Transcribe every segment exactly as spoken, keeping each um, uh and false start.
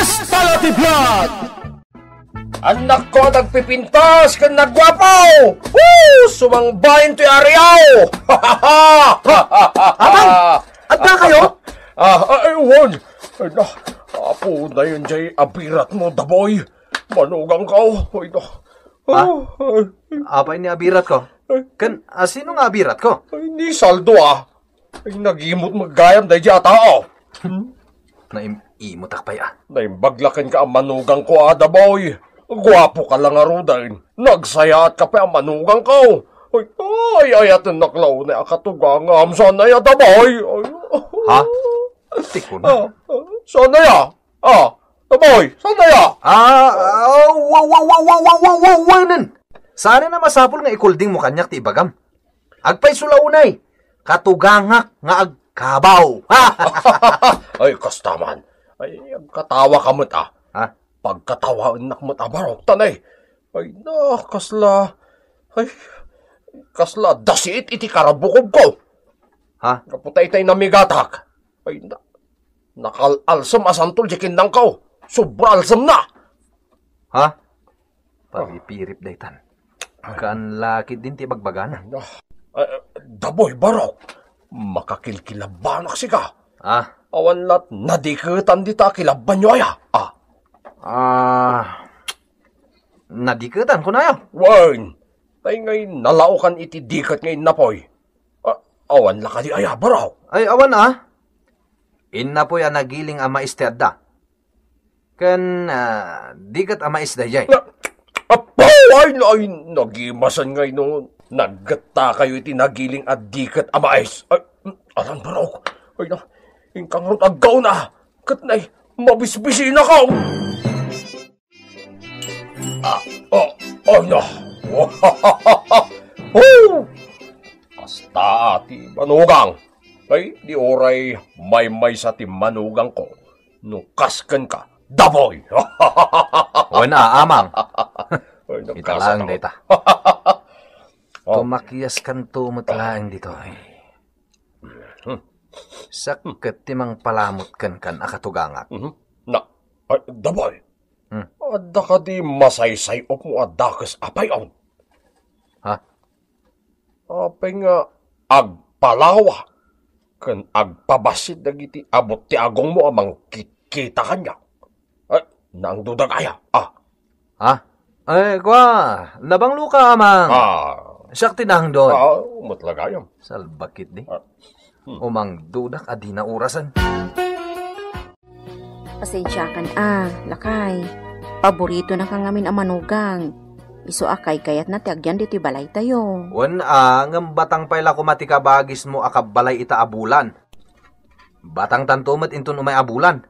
Salatibian! Annakko a nagpipintas ken nagguapo! Woo! Sumangbayen toy ariaw! Abay! Adda kayo? Ah, ay, wen. Ay, na, apo, na yun jay abirat mo, Daboy. Manugang ka, oh. Ay, na. Ah? Ay, Apay ni abirat ko? Ay. Ken, ah, sino nga abirat ko? Ay, ni Saldo, ah. Ay, nagimot met gayam daydi a tao. Hmm? Naim-, imutak pay, ah. Naimbag la kenka a manugang ko, ah, Daboy. Guapo ka la ngaruden. Nagsayaat ka pay a manugang ko. Ay, ay, ayatennak la unay a katugangam. Saan aya, Daboy? Ay. Ha? Ti kuna? Ah, ah, saan aya? Ah, Daboy, saan aya? Ah, ah, wa, wa, wa, wa, wa, wa, wa, wanen. Saan a masapul nga ikulding mo kaniak ti ibagam? Agpayso la unay, katugangak nga agkabaw. Ay, kasta man. Ay, agkatawa ka met, ah. Ha? Pagkatawaennak met a barok, tanay. Ay, na, kasla, ay, kasla dasiit iti karabukobko. Ha? Gapu ta itay namigatak. Ay, na, nakal-alsem a santol di kinnangko. Sobra alsem na. Ha? Paripirip daytan. Kaan la ketdin ti bagbagana. Ah, ah, Daboy, barok. Makakilkilabanak sika. Ah. Awan lat nadiketan dita a kilabbanyo aya. Ah. Ah, nadiketan, kunayo? Wen, tay ngay nalaokan iti diket nga innapoy. Ah, awan la kadi aya, barok? Ay, awan, ah. Innapoy a nagiling a mais ti adda. Ken, ah, diket a mais daydiay. Na, apo! Ay, na, ay, nagimasan ngay no naggetta kayo iti nagiling a diket a mais. Ay, alan barok. Ay, na, inka ngarud aggaw na. Ket nay, mabisbisina ka. Ah, oh, oh, na. Hoo! Kasta ti manugang. Ay, di uray maymaysa ti manugang ko. No kas kenka, Daboy! Wen a, amang. Ay, no, ita kas laeng ako. Dayta. Oh. Tumakiaskanto met laeng ditoy. Hmm. Sakket ti mangpalamut kenkan a katugangak. Mhm. Na, ay, Daboy. Hmm. Adda kadi masaysay-opmo a dakes a pay-on? Ha? Apay nga agpalawa ken agpabassit dagiti abut ti agongmo a mangkitkita kaniak? Ay, naangdudak aya? Ah. Ha? Ay, kua, nabangloka, amang. Ah. Siak ti naangdod. Ah, met la gayam. Salbakit di. Ah. Hmm. Umangdudak a di naurasen. Pasensiakan a, lakay. Paborito na ka ngamin a manugang. Isu a kaykayatna ti agyan ditoy balaytayo. Wen a, ngem batang pay la koma ti kabagismo a kabbalay ita a bulan. Batangtanto met inton umay a bulan.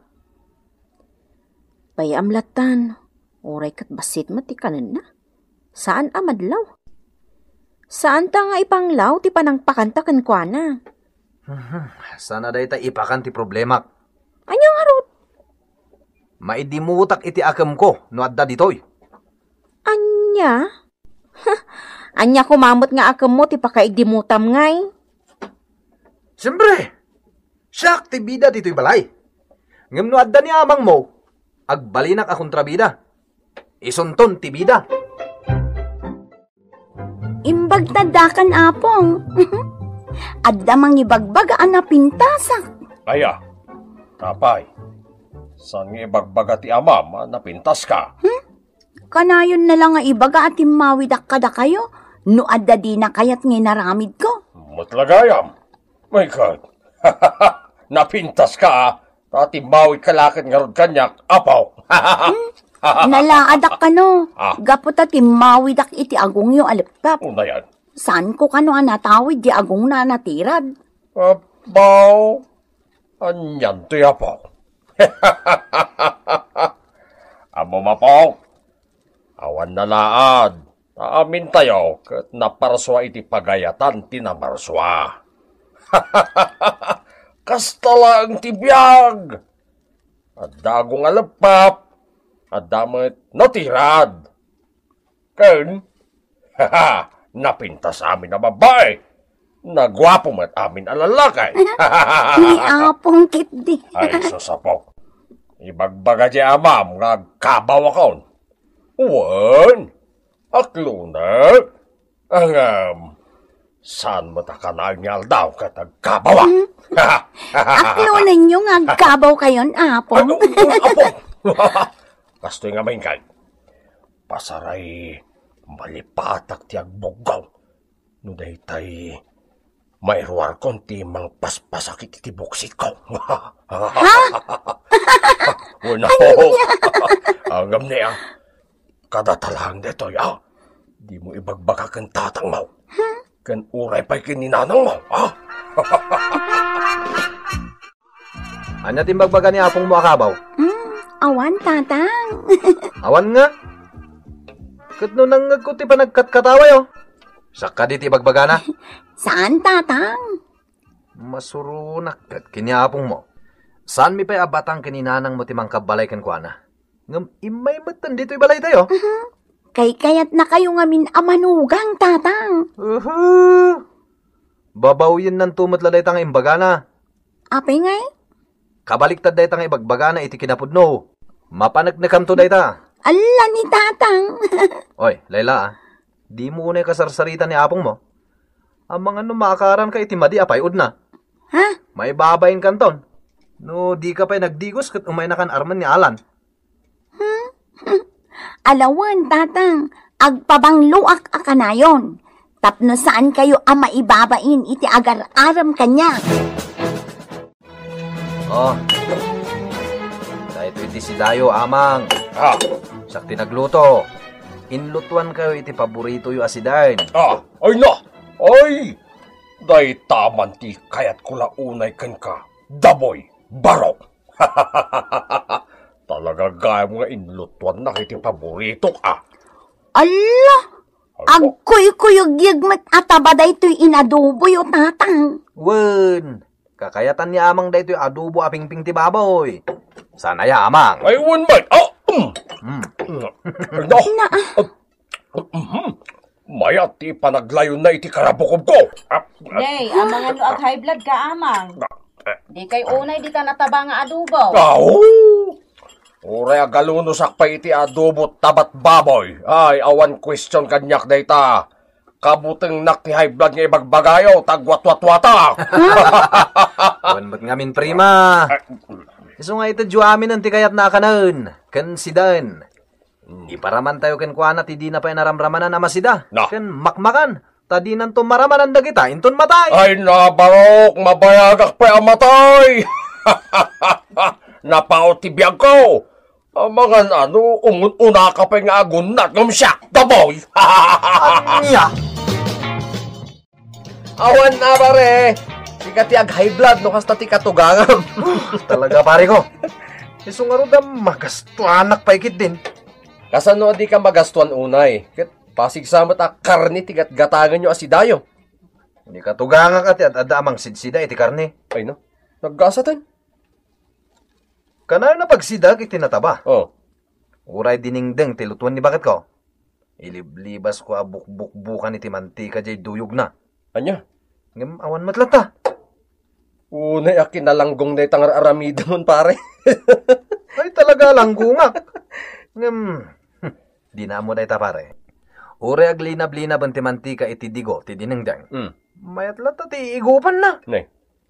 Pay-am lattan. Uray ket bassit met ti kanenna. Saan a madlaw. Saanta nga ipanglaw ti panangpakanta kenkuana. Mhm. Saan a dayta ipakan ti problemak. Ania ngarud? Maidimutak iti akemko no adda ditoy. Ania? Ania koma met nga akemmo ti pakaidimutam ngay? Siempre! Siak ti bida ditoy balay. Ngem no adda ni amangmo, agbalinak a kontrabida. Isunton ti bida. Imbag ta dakan, Apong. Adda mangibagbaga a napintasak. Aya, apay, saan nga ibagbaga ti amam a napintaska? Hmm? Kanayon na lang nga ibaga a timmawidak kadakayo no adda dina kayat nga inaramidko. Met la gayam. My God. Napintaska, a. Ta timmawidka la ket ngarud kaniak, apo. Hmm? Nalaadak kano. Ah. Gapu ta timmawidak iti agongyo a leptap. Unayan. Saanko kano a natawid di agongna a natirad? Apo. Anian toy, apo? Ammom, apo? Awan nalaad. Ta amintayo ket naparsua iti pagayatan ti namarsua. Kasta laeng ti biag. Adda agong a leppap. Adda met natirad. Ken, napintas amin a babbai. Naguapo met amin a lallaki. Ni Apong ketdi. Ay, sus, apo. Ibagbaga ti amam nga agkabawakon. Wen, aklonek. Ngem, saan met a kanayon nga aldaw ket agkabawak? Hmm? Aklonenyo nga agkabawkayon, Apong? Ay, oo, Apong. Kastoy ngamin kay, pasaray, malipatak ti agbuggaw. No daytay, mairuarkon ti mangpaspasak iti buksitko. Ha? Wen, Apong. Ania? Ngem ni, a, kadata laeng daytoy, a. Dimo ibagbaga ken tatangmo. Hmm? Ken uray pay ken ni nanangmo, a. Ania ti imbagbaga ni apongmo a kabaw? Hmm, awan, Tatang. Awan nga. Ket no nangngegko ti panagkatkatawayo, sakadi ti ibagbagana? Saan, Tatang. Masuronak ket ken ni apongmo. Saanmi pay a batang ken ni nanangmo ti mangkabbalay kenkuana. Ngem immay metten ditoy balaytayo. Mhm. Kaykayatnakayo ngamin a manugang, Tatang. Uhu. Babawyennanto met la dayta nga imbagana. Apay ngay? Kabaliktad dayta nga ibagbagana iti kinapudno. Mapaneknekamto dayta. Alla ni Tatang. Oy, Layla, a. Dimo unay kasarsarita ni apongmo. Amangan no maakaranka iti madi a pay-odna. Ha? Maibabainkanton. No dika pay nagdigos ket umaynakan armen ni Alan. Hmm? Alawen, Tatang, agpabangloak a kanayon, tapno saankayo a maibabain iti agar-arem kaniak. Oh. Daytoy ti sidayo, Amang. Ah. Siak ti nagluto. Inlutoankayo iti paboritoyo a sidaen. Ah, ay na! Ay! Dayta man ti kayatko la unay kenka, Daboy, Barok. Talaga gayam nga inlutoannak iti paboritok, a. Alla! Agkuykuyugyeg met a taba daytoy inadoboyo, Tatang. Wen, kakayatan ni Amang daytoy adobo a pingping ti baboy. Saan aya, Amang? Ay, wen met. Ah, um. Hmm. Ay, na. Na. Ah, mhm. Mayat ti panaglayonna iti karabukobko. Ah, ah. Nay, amangan no ag-high blood ka, Amang. Ah, eh. Dikay unay dita nataba nga adobo. Aw! Uray agalunosak pay iti adobo tabat baboy. Ay, awan question kaniak dayta. Kabutengnak ti high blood nga ibagbagayo, ta agwatwatwata. Awan met ngamin, prima. Isu nga itedyo aminen ti kayatna a kanaen, ken sidaen. Hmm. Iparamantayo kenkuana ti dina pay naramramanan a masida, na, ken makmakan, ta dinanto maramanan dagita inton matay. Ay, nabarok, mabayagak pay a matay. Napaot ti biagko. Amangan ano, umun-unaka pay nga agunnat ngem siak, Daboy. Ania? Awan na, pare. Sika ti ag-high blood no kasta ti katugangam. Talaga, pare ko. Isu ngarud a magastuanak pay ketdin. Kasano a dika magastuan unay? Ket pasigsa met a karne ti gatgatangenyo a sidayo. Ni katugangak a ti ad-adda a mangsidsida iti karne. Ay na, naggasaten. Kanayon a pagsidaek iti nataba. Oh. Uray dinengdeng ti lutoen ni baketko. Iliblibasko a bukbukbukan iti mantika diay duyogna. Ania? Ngem awan met latta. Unay a kinalanggong dayta nga ar-aramidemon, pare. Ay, talaga, langgongak. Ngem, dinamo dayta, pare. Uray aglinab-linaben ti mantika iti digo ti dinengdeng. Mm. Mayat latta ti igupanna. Nay.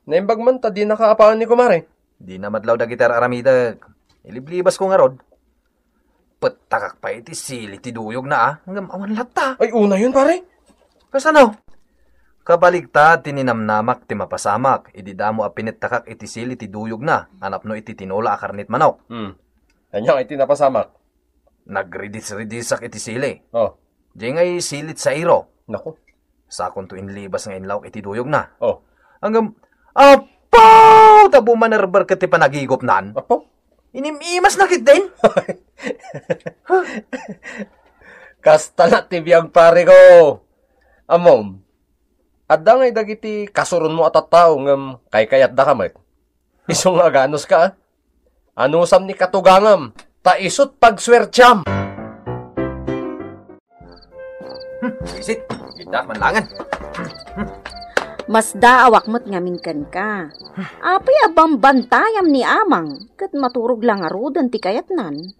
Naimbag man ta dinaka apaen ni kumare. Dina madlaw dagiti ar-aramidek. Iliblibasko ngarud. Pettakak pay iti sili ti duyogna, a, ngem awan latta. Ay, unayon, pare. Kasano? Kabaligtad ti ninamnamak ti mapasamak idi damo a pinettakak iti sili ti duyogna a napno iti tinola a karne ti manok. Hmm. Ania iti napasamak? Nagridis-ridisak iti sili. Oh. Diay ngay sili ti sairo. Nako. Sakonto inlibas nga inlawak iti duyogna. Oh. Ngem, apaw! Ta bumanerber ket ti panagigupnan. Apaw? Inim-imasna ketdin. Kasta la ti biag, pare ko. Ammom, adda ngay dagiti kasuronmo a tattao ngem kaykayatdaka met. Isu nga aganuska, a? Anusam ni katugangam, ta isut' pagsuertiam. Hmm, wisit, indak man langen. Hmm. Masdaawak met ngamin kenka. Apay a bambantayam ni Amang, ket maturog la ngaruden ti kayatnan?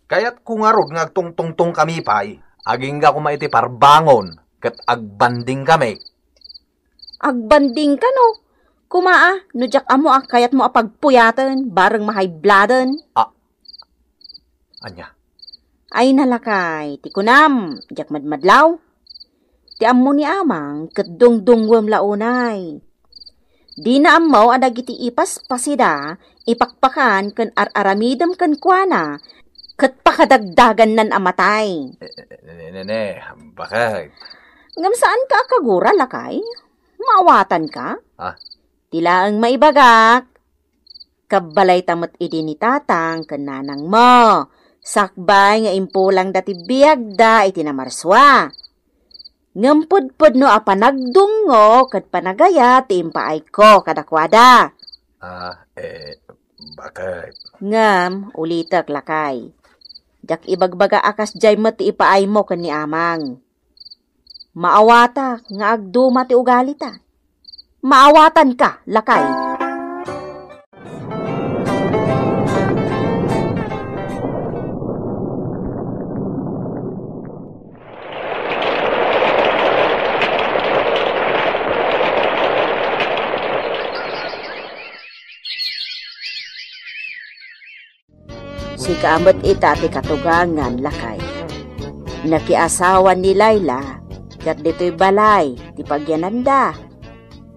Kayatko ngarud nga agtungtungtongkami pay. Agingga koma iti parbangon ket agbandingkami. Agbandingka no? Koma a, no diak ammo a kayatmo a pagpuyaten, bareng mahayblaaden. Ah, ania? Ay, nalakay, ti kunam, diak madmadlaw. Ti ammo ni Amang ket dungdungngoem la unay. Dina ammo a dagiti ipaspasida, ipakpakan ken ar-aramidem kenkuana, ket pakadagdagannan a matay. Eh, eh, ne, ne, ne, bakit? Ngem saanka a kagura, lakay? Maawatanka? Ah? Ti laeng maibagak, kabbalayta met idi ni tatang ken nanangmo, sakbay nga impulangda ti biagda iti namarsua. Ngem pudpudno a panagdungngo ket panagayat ti impaayko kadakuada. Ah, eh, bakit? Ngem, ulitek, lakay. Diak ibagbaga a kasdiay met ti ipaaymo ken ni Amang. Maawatak nga agduma ti ugalita. Maawatanka, lakay. Sika met ita ti katugangan, lakay. Nakiasawa ni Laila, ket ditoy balay ti pagyananda.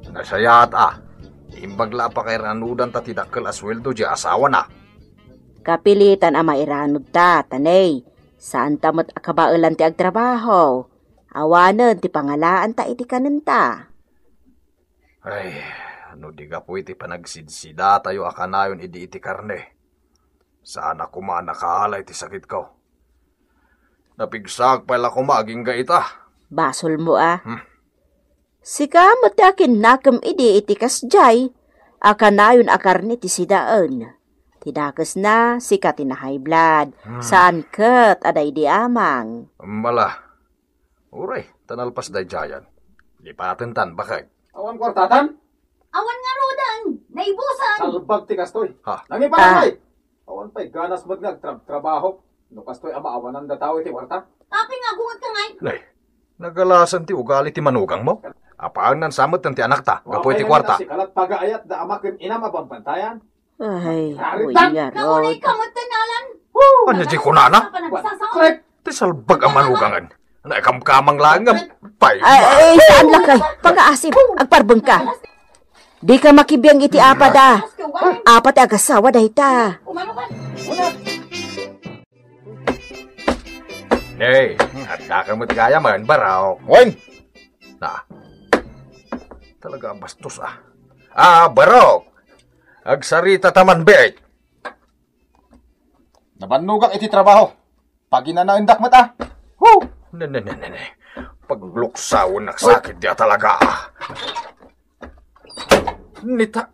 Nasayaat a. Imbag la a pakairanudanta ti dakkel a sueldo ti asawana. Kapilitan a mairanudta, ta ne, saanta met a kabaelan ti agtrabaho. Awanen ti pangalaanta iti kanenta. Ay, no di gapu iti panagsidsidatayo a kanayon idi iti karne, saan a koma a nakaala iti sakitko. Napigsaak pay la koma agingga ita. Basolmo a. Hmm. Sika met ti akinnakem idi iti kasdiay a kanayon a karne ti sidaen. Ti dakesna, sika ti na-high blood. Hmm. Saan ket a daydi Amang. Mala. Uray, ta nalpas daydiayan. Lipatentan, bakit? Awan kuartatan? Awan ngaruden, naibusan. Salbag ti kastoy. Ha? Nangiparangay. Ah. Awan pay ganas met nga agtrab-trabaho. No kastoy a maawananda tawen ti kuarta. Apay nga agunget ka ngay? Nay, nagalasan ti ugali ti manugangmo. Apaannan sa met ti anakta, gapu iti kuarta. Sikalat pagaayat da ama ken inam a bambantayan. Ay, Raritan! Uy, nga Naunay rod. Ka met ten, Alan. Ania di kunana? Ka pa nagsasaw. Correct. Ti salbag a manugangen. Naikamkamang laeng nga pay. Ay, ay, saan lakay? Pagkaasip, agparbeng ka. Di ka makibiang iti apa da. Apa ti agasawa dayta. Umano ka. Hey, adda ka met gayam, Barok. Wen! Na. Talaga bastos, ah. Ah, Barok! Agsarita ta man, biit. Nabannogak iti trabaho. Paginanaendak met, ah. Hu! Ne, ne, ne, ne, ne. Pagluksawen, nagsakit dia talaga, ah. Nita,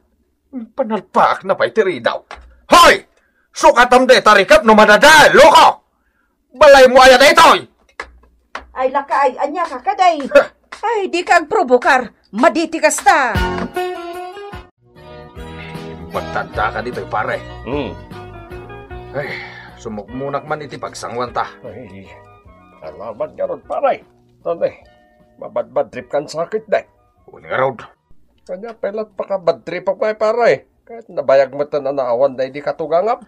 panalpaak na pay ti ridaw. Hoy! Sukatam dayta rikep no madadael, loko! Balaymo aya daytoy! Ay, lakay, ania ka kadi? Ay, di ka agprovokar. Madi ti kasta. Battadda ka ditoy, pare. Hmm. Ay, sumukmonak man iti pagsanguanta. Ay, alaman ngarud, pare. Tane, mabadbadtrip kan sakit, day. Wen ngarud. Ania pay la't pakabadtripam ngay, pare? Ket nabayag met a naawan daydi katugangam.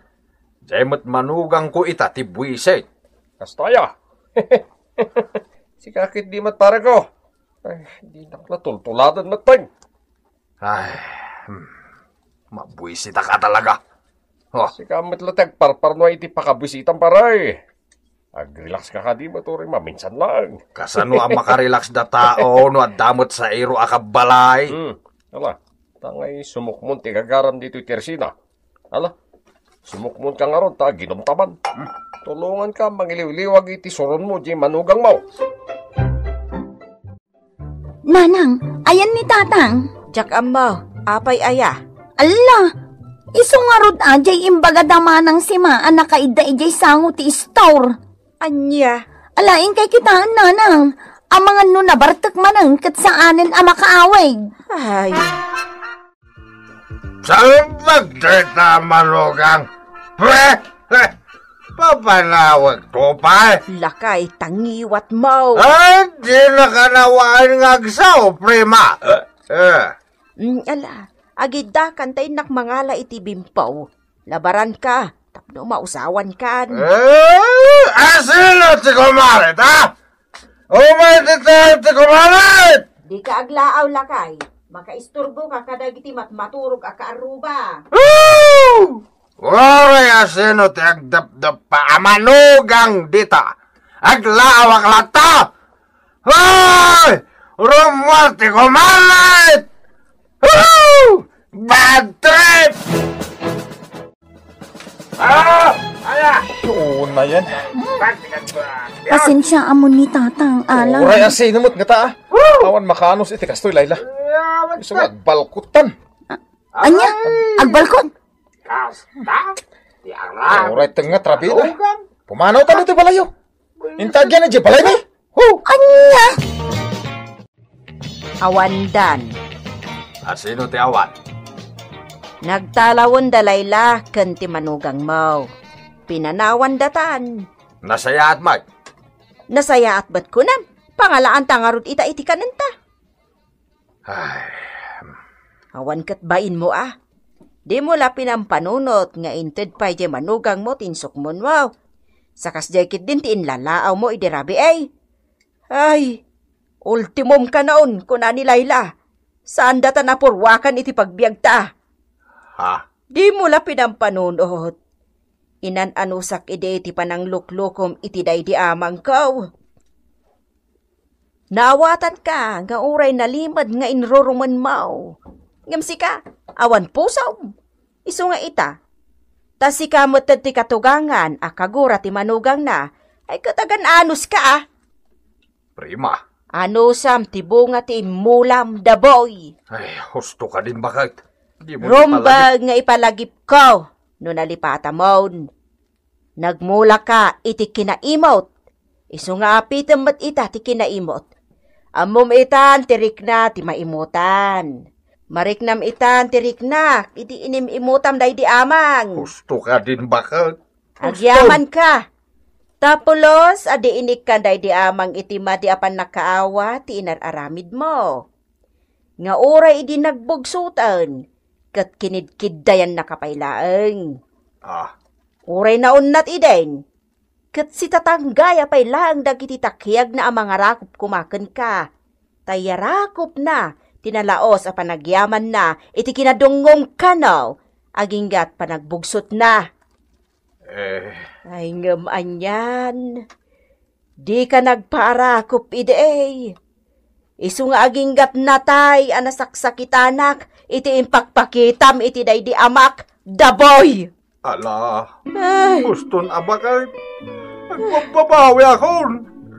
Jay met manugangko ita ti buisit. Kasta aya. Sika ket di met, pareko. Ay, dinak la tultuladen met, peng. Ay, hmm. Mabuisitaka talaga. Oh. Sika met la ti agparparno iti pakabuisitam, pare. Agrelax ka kadi met uray maminsan laeng. Kasano a makarelax da tao no adda met sairo a kabbalay? Hmm. Ala, ta ngay sumukmon ti gagaram ditoy tersina. Ala, sumukmon ka ngarud ta aginumta man. Hmm. Tulongan ka mangiliwliwag iti suronmo, di manugangmo. Nanang, ayan ni Tatang? Diak ammo, apay aya? Alla, isu ngarud a jay imbaga da Manang Sima a nakaidda idiay sango ti istor. Ania? Ala, inkay kitaen, Nanang. Amangan no nabartek manen ket saanen a makaawig. Ay. Salbag dayta a manugang. Pre, pre, papanawag ko pay. Lakay, ta ngiwatmo. Ay, di nakanawaan nga agsaw, prima. Eh. Mm, ala, agiddakan ta innak mangala iti bimpo. Labaranka, tapno mausawankan. Eh, asino ti kumarit, ha? Umay ti tayo ti kumarit! Dika aglaaw, lakay. Makaisturboka kadagiti matmaturog a kaarruba. Woo! Uray asino ti agdapdapa a manugang dita? Aglaawak latta! Hoy! Rummuar ti kumarit! Woo! Bad trip! Ah! Ala! Yun na yan. Pasensya amo ni Tatang, ala. Uray asino met ngata, ah. Awan makaanus iti kastoy, Layla. Isu nga agbalkutan. Ania? Agbalkut? Kasta? Ti aram. Uray tengnga, trabida. Pumanaw tayo ti balayo. Intagian na di balay mi. Hu! Ania? Awandan. Asino ti awan? Nagtalawon da Layla ken ti manugangmo. Pinanawan datan. Nasayaat met. Nasayaat met kunam. Pangalaan ta ngarud ita iti kanenta. Ay. Awan ket bainmo, a. Dimo la pinampanunot nga inted pay diay manugangmo ti insukmonmo. Sakas diay ketdin ti inlalaawmo idi rabii. Ay, ultimom kanaon, kuna ni Layla. Saan datan a purwakan iti pagbiagta. Ha? Dimo la pinampanunot. Inan-anusak idi ti panangluklukom iti daydi amangko. Naawatanka nga uray nalimed nga inrurumenmo. Ngem sika, awan pusom. Isu nga ita, ta sika met ti katugangan a kagura ti manugangna, ay ket agan-anuska, a. Prima. Anusam ti bunga ti immulam, Daboy. Ay, husto kadin, baket. Di mo Rumbag nga ipalagipko no nalipatamon. Nagmulaka iti kinaimot. Isu nga apitem met ita ti kinaimot. Ammom itan ti rikna ti maimutan. Mariknam itan ti riknak idi inim-imutam daydi amang. Husto kadin, baket. Agyamanka. Tapno pulos a diinikkan daydi amang iti madi a pannakaawa ti inar-aramidmo. Nga uray idi nagbugsoten, ket kinidkiddayannaka pay laeng. Ah. Uray naunnat idin, ket sitatanggaya pay laeng dagiti takiagna a mangarakop koma kenka. Ta iyarakopna ti nalaos a panagyamanna iti kinadungngom kano aginggat panagbugsotna. Eh. Ay, ngem anian, dika nagpaarakop idi. Isu nga aginggat natay a nasaksakitanak iti impakpakitam iti daydi amak, Daboy! Ala, ay. Guston a bakay. Agbabbabawi akon.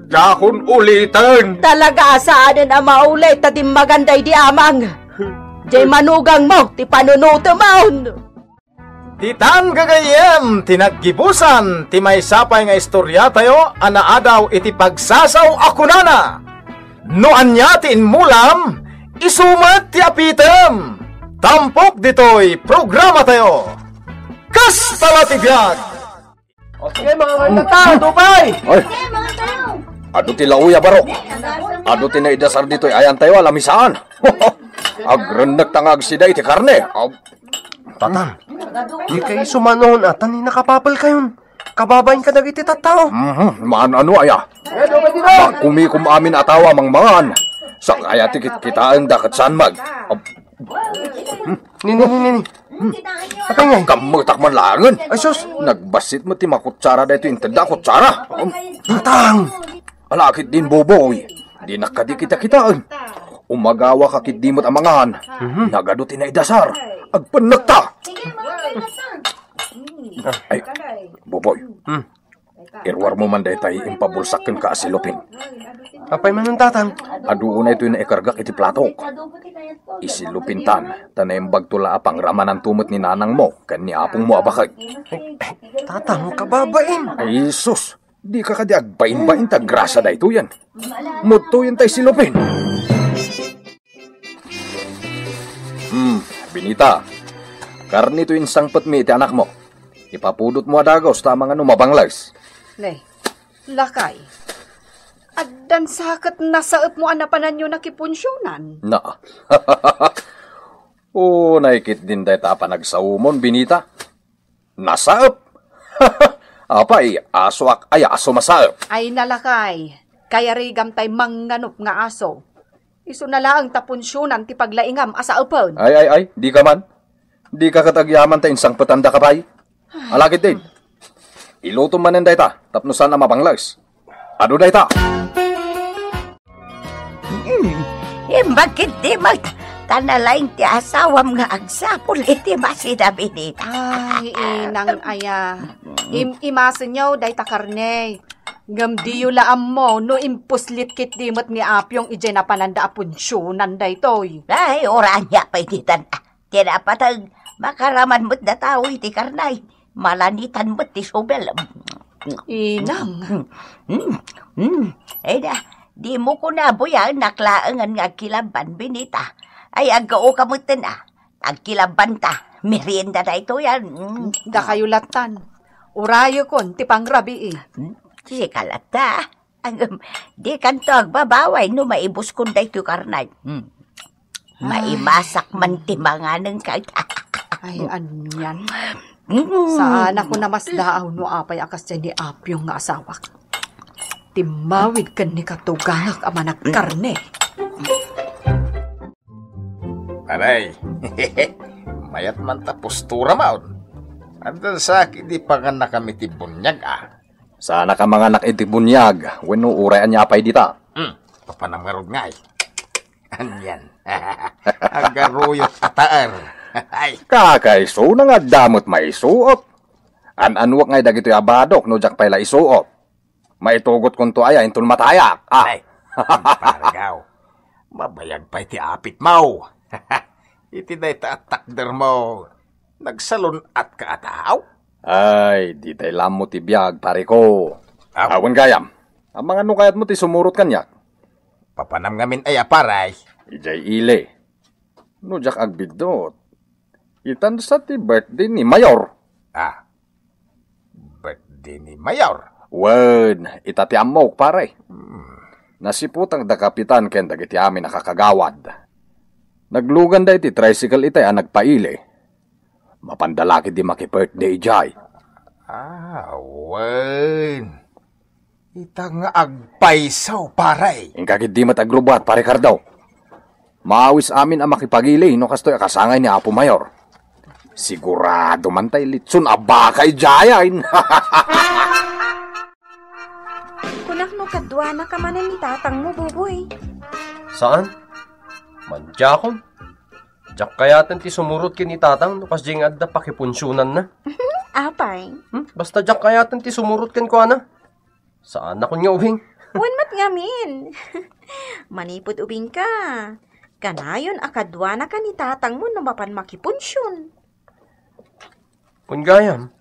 Diakon uliten. Talaga a saanen a maulit ta dimmagan daydi amang. Diay manugangmo ti panunutemon. Ditan gagayyem ti naggibusan ti maysa pay nga istoriatayo a naadaw iti pagsasaw a kunana, "No ania ti immulam, isu met ti apitem." Tampok ditoy programatayo. Kasta la ti biag! O sige, mga kanta, tupay! Oy! Adu ti laoy a barok. Adu ti naidasar ditoy ayantayo a lamisaan. Agrennek ta nga agsida iti karne. Aw. Tatang, di kayo sumanon atan ni nakapapelkayon. Kababain ka dagiti tattao. Mhm, maan-ano aya? Magkumikom amin a tawa mangmangan. Sakaya ti kitkitaen da ket saan mag-, ab-, hmm? Nini, nini, nini. Hmm. Apay ngay? Kammetak man laengen. Ay, sus. Nagbassit met ti makutsara daytoy intedda a kutsara. Tatang! Ala, ket din, Boboy. Dinak kadi kitakitaen. Umagawa ka ket di met a mangan. Mhm. Nagadu ti naidasar. Agpennekta. Ay, Boboy. Hmm. Iruarmo man daytay impabulsak kenka a silupin. Apay manen, Tatang? Adu unay toy naikargak iti platok. Isilupintan, ta naimbagto la a pangramananto met ni nanangmo ken ni apongmo a baket. Tatang, kababain. Ay, sus! Dika kadi agbainbain ta grasa daytoyen. Mudtoyen tay silupen. Hmm, Benita. Karne toy insangpetmi iti anakmo. Ipapudotmo a dagus ta amangan no mabangles. Ne, lakay. Addan sa ket nasaepmo a napananyo nakipunsionan? Na. Unay ketdin dayta a panagsaomon, Benita. Nasaep. Apay, asoak a yaso masaep. Ay, nalakay. Kayarigam tay mangnganup nga aso. Isuna laeng ta punsionan ti paglaingam a saepen. Ay, ay, ay, dika man. Dika ket agyaman ta insangpetandaka pay. Ala ketdin. Ilutom manen dayta tapno saan a mabangles. Adu dayta. Hmm. Imbag ketdi met, ta nalaing ti asawam nga agsapul iti masida, Benita. Ay, inang aya. Im-, imasenyo dayta karne. Ngem diyo la ammo no impuslit ketdi met ni Apyong idiay napananda a punsionan daytoy. Ay, uray ania pay ditan. Ti napateg, makaraman met datawi ti karne. Malanitan met ti subel. Inang. Mm, mm. Ay da, dimo kuna buyaennak laengen nga agkilabban, Benita. Ay, aggaoka metten a. Agkilabban ta. Merienda daytoy a. Mm. Dakayo lattan. Urayekon ti pangrabii. Mm, sika latta. Agam, dikanto agbabaway no maibuskon daytoy karne. Hmm. Ay. Maimasak man ti manganengka. Ay, anian. Mm. Saan a ko namasdaaw no apay a kasdiay ni Apyong nga asawak. Timmawid ken ni katugangak a managkarne. Aray, mayat man ta postura maon. Addan sa ket di pangannakami ti buniag, a. Saanak a manganak iti buniag, wenno uray ania pay dita? Hmm, papanam ngarud ngay. Anian. Agaruyot a taer. Ay. Kakaisuna nga adda met maisuot. An-anuek ngay dagitoy a badok no diak pay la isuot. Maitugotkonto aya inton matayak. Ah. Ay, pargaw. Mabayag pay ti apitmo. Iti dayta a takdermo, nagsalun-atka a tao? Ay, ditay la ammo ti biag, pare ko. Aw. Awan gayam. Amangan no kayatmo ti sumurot kaniak. Papanam ngamin aya, pare? Idiay ili. No diak agbiddut, itan sa ti birthday ni Mayor. Ah, birthday ni Mayor? Wen, ita ti ammok, pare. Hmm. Nasiputak da Kapitan ken dagiti amin a kakagawad. Nagluganda iti tricycle itay a nagpaili. Mapanda la ketdi maki-birthday idiay. Ah, wen. Ita nga agpayso, pare. Inka ketdi met agrubat, pare Cardo. Maawis amin a makipagili no kastoy a kasangay ni Apo Mayor. Sigurado man tay litson a baka idiay. Kunak no kaduanaka manen ni tatangmo, Buboy. Saan? Madiakon. Diak kayaten ti sumurot ken ni tatang no kasdiay nga adda pakipunsionanna. Apay? Hmm? Basta diak kayaten ti sumurot kenkuana. Saanakon nga ubing. Wen met ngamin. Manipud ubingka, kanayon a kaduanaka ni tatangmo no mapan makipunsion. Wen gayam,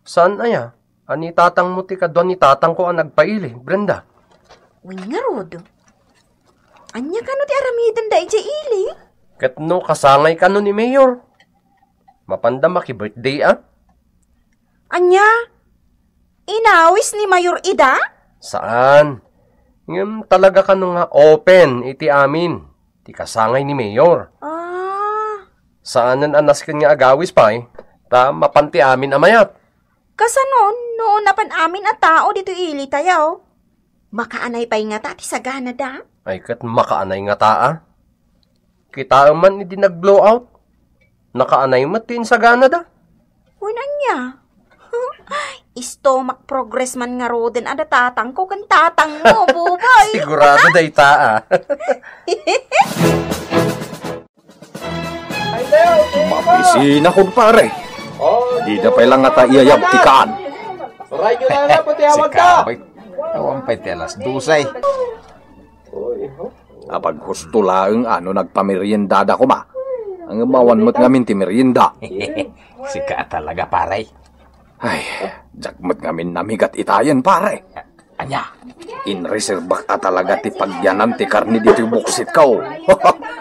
saan aya a ni tatangmo ti kadua ni tatangko a nagpaili, Brenda? Wen ngarud. Ania kano ti aramidenda idiay ili? Ket no kasangay kano ni Mayor? Mapanda maki-birthday a? Ania? Inawis ni Mayor ida? Saan. Ngem talaga kano nga open iti amin ti kasangay ni Mayor. Ah. Saanen a nasken nga agawis pay, ta mapan ti amin a mayat. Kasano no napan amin a tao ditoy ilitayo? Makaanay pay ngata ti saganada? Ay, ket makaanay ngata a. Kitaem man idi nag-blowout. Nakaanay met ti insaganada. Wen ania? Stomach progress man ngaruden a da tatangko ken tatangmo, Buboy. Sigurado dayta a. Mapisina, kumpare. Dida pay lang ngata iyayab ti kaan. Radyo na lang po, tiyawag ka. Sika, bay. Awan pay ti alas dose. Apaghusto laeng a no nagpameriendada koma. Ngem awan met ngamin ti merienda. Sika talaga, pare. Ay, diak met ngamin namigat itayen, pare. Ania? Inreserbak a talaga ti pagyanan ti karne ditoy buksitko.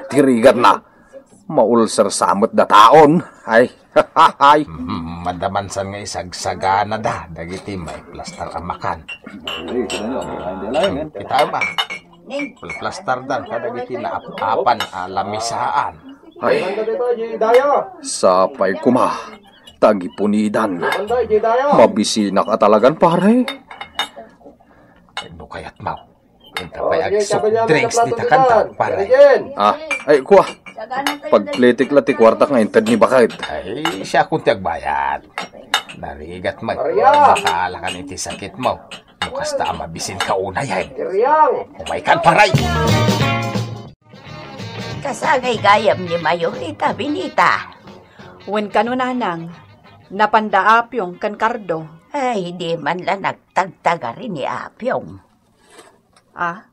Ti rigatna, maulser sa met dataon. Ay, ay. Hmm, madamansan nga isagsaganada dagiti maiplastar a makan. Kita ba? Plastardan kadagiti naap-apan a lamisaan. Ay, sapay koma ta agipunidan. Mabisinak a talagan, pare. No kayatmo, inta pay agsoft drinks dita kanta, pare. Ah, ay, kua. Pagpletek la ti kuartak nga inted ni Baket. Ay, siakon ti agbayad. Narigat met, makaalakan iti sakitmo. No kasta a mabisinka unayen. Umaykan, pare. Kasangay gayam ni Mayor ita, Benita. Wen kano, nanang, napanda Apiong ken Cardo. Ay, di man la nagtagtagari ni Apiong. Ah?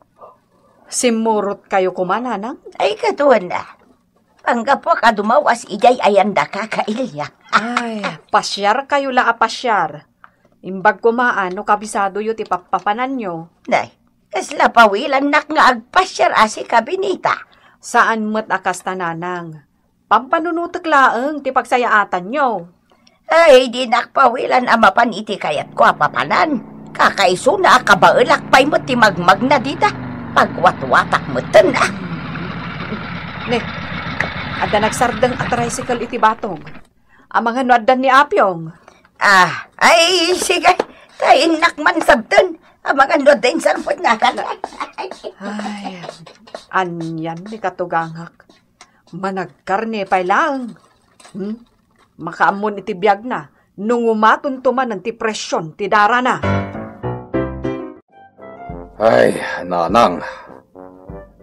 Simmurot kayo koma, nanang? Ay, kaduana. Anggapuak a dumawas idiay ayanda, kakailiak. Ay, pasiar kayo la a pasiar. Imbag koma a no kabisadoyo ti pappapananyo. Nay, kasla pawilannak nga agpasiar a sika, Benita. Saan met a kasta, nanang. Pampanunotek laeng ti pagsayaatanyo. Ay, dinak pawilan a mapan iti kayatko a papanan. Kakaisuna a kabaelak pay met ti magmagna dita. Pagwatwatak metten, ah. Ne, adda nagsardeng a tricycle iti batog. Amangan no addan ni Apiong. Ah, ay, sige. Ta innak man sabten. Amangan no adda insarpetna. Ay, anian ni katugangak. Managkarne pay laeng. Hmm? Makaammon iti biagna, no ngumatonto manen ti presion ti darana. Ay, nanang,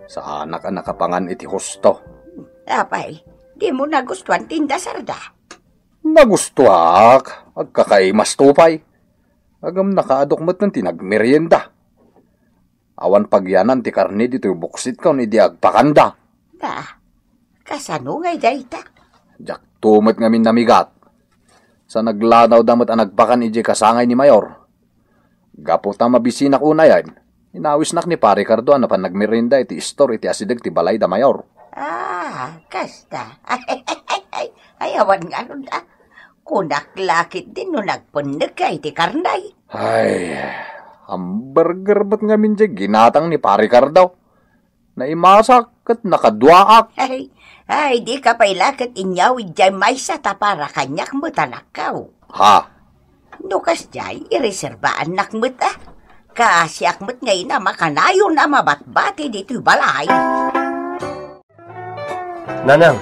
saanak a nakapangan iti husto. Apay, dimo nagustuan ti indasarda? Nagustuak, agkakaimasto pay. Ngem nakaadok metten ti nagmerienda. Awan pagyanan ti karne ditoy buksitkon idi agpakanda. Ba, kasano ngay dayta? Diakto met ngamin namigat. Sa naglanawda met a nagpakan idiay kasangay ni Mayor. Gapu ta mabisinak unayen, inawisnak ni Pare Cardo a napan nagmerienda iti istor iti asideg ti balay da Mayor. Ah, kasta. Ay, awan ngarud, ah. Kunak la ketdi no nagpenneg ka iti karne. Ay, hamburger met ngamin diay ginatang ni Pare Cardo. Naimasak ket nakaduaak. Ay, ay, dika pay la ket inyawid diay maysa ta para kaniak met a nakkaw. Ha? No kasdiay, ireserbaannak met, ah. Kaasiak met nga ina makanayon a mabatbati ditoy balay. Nanang,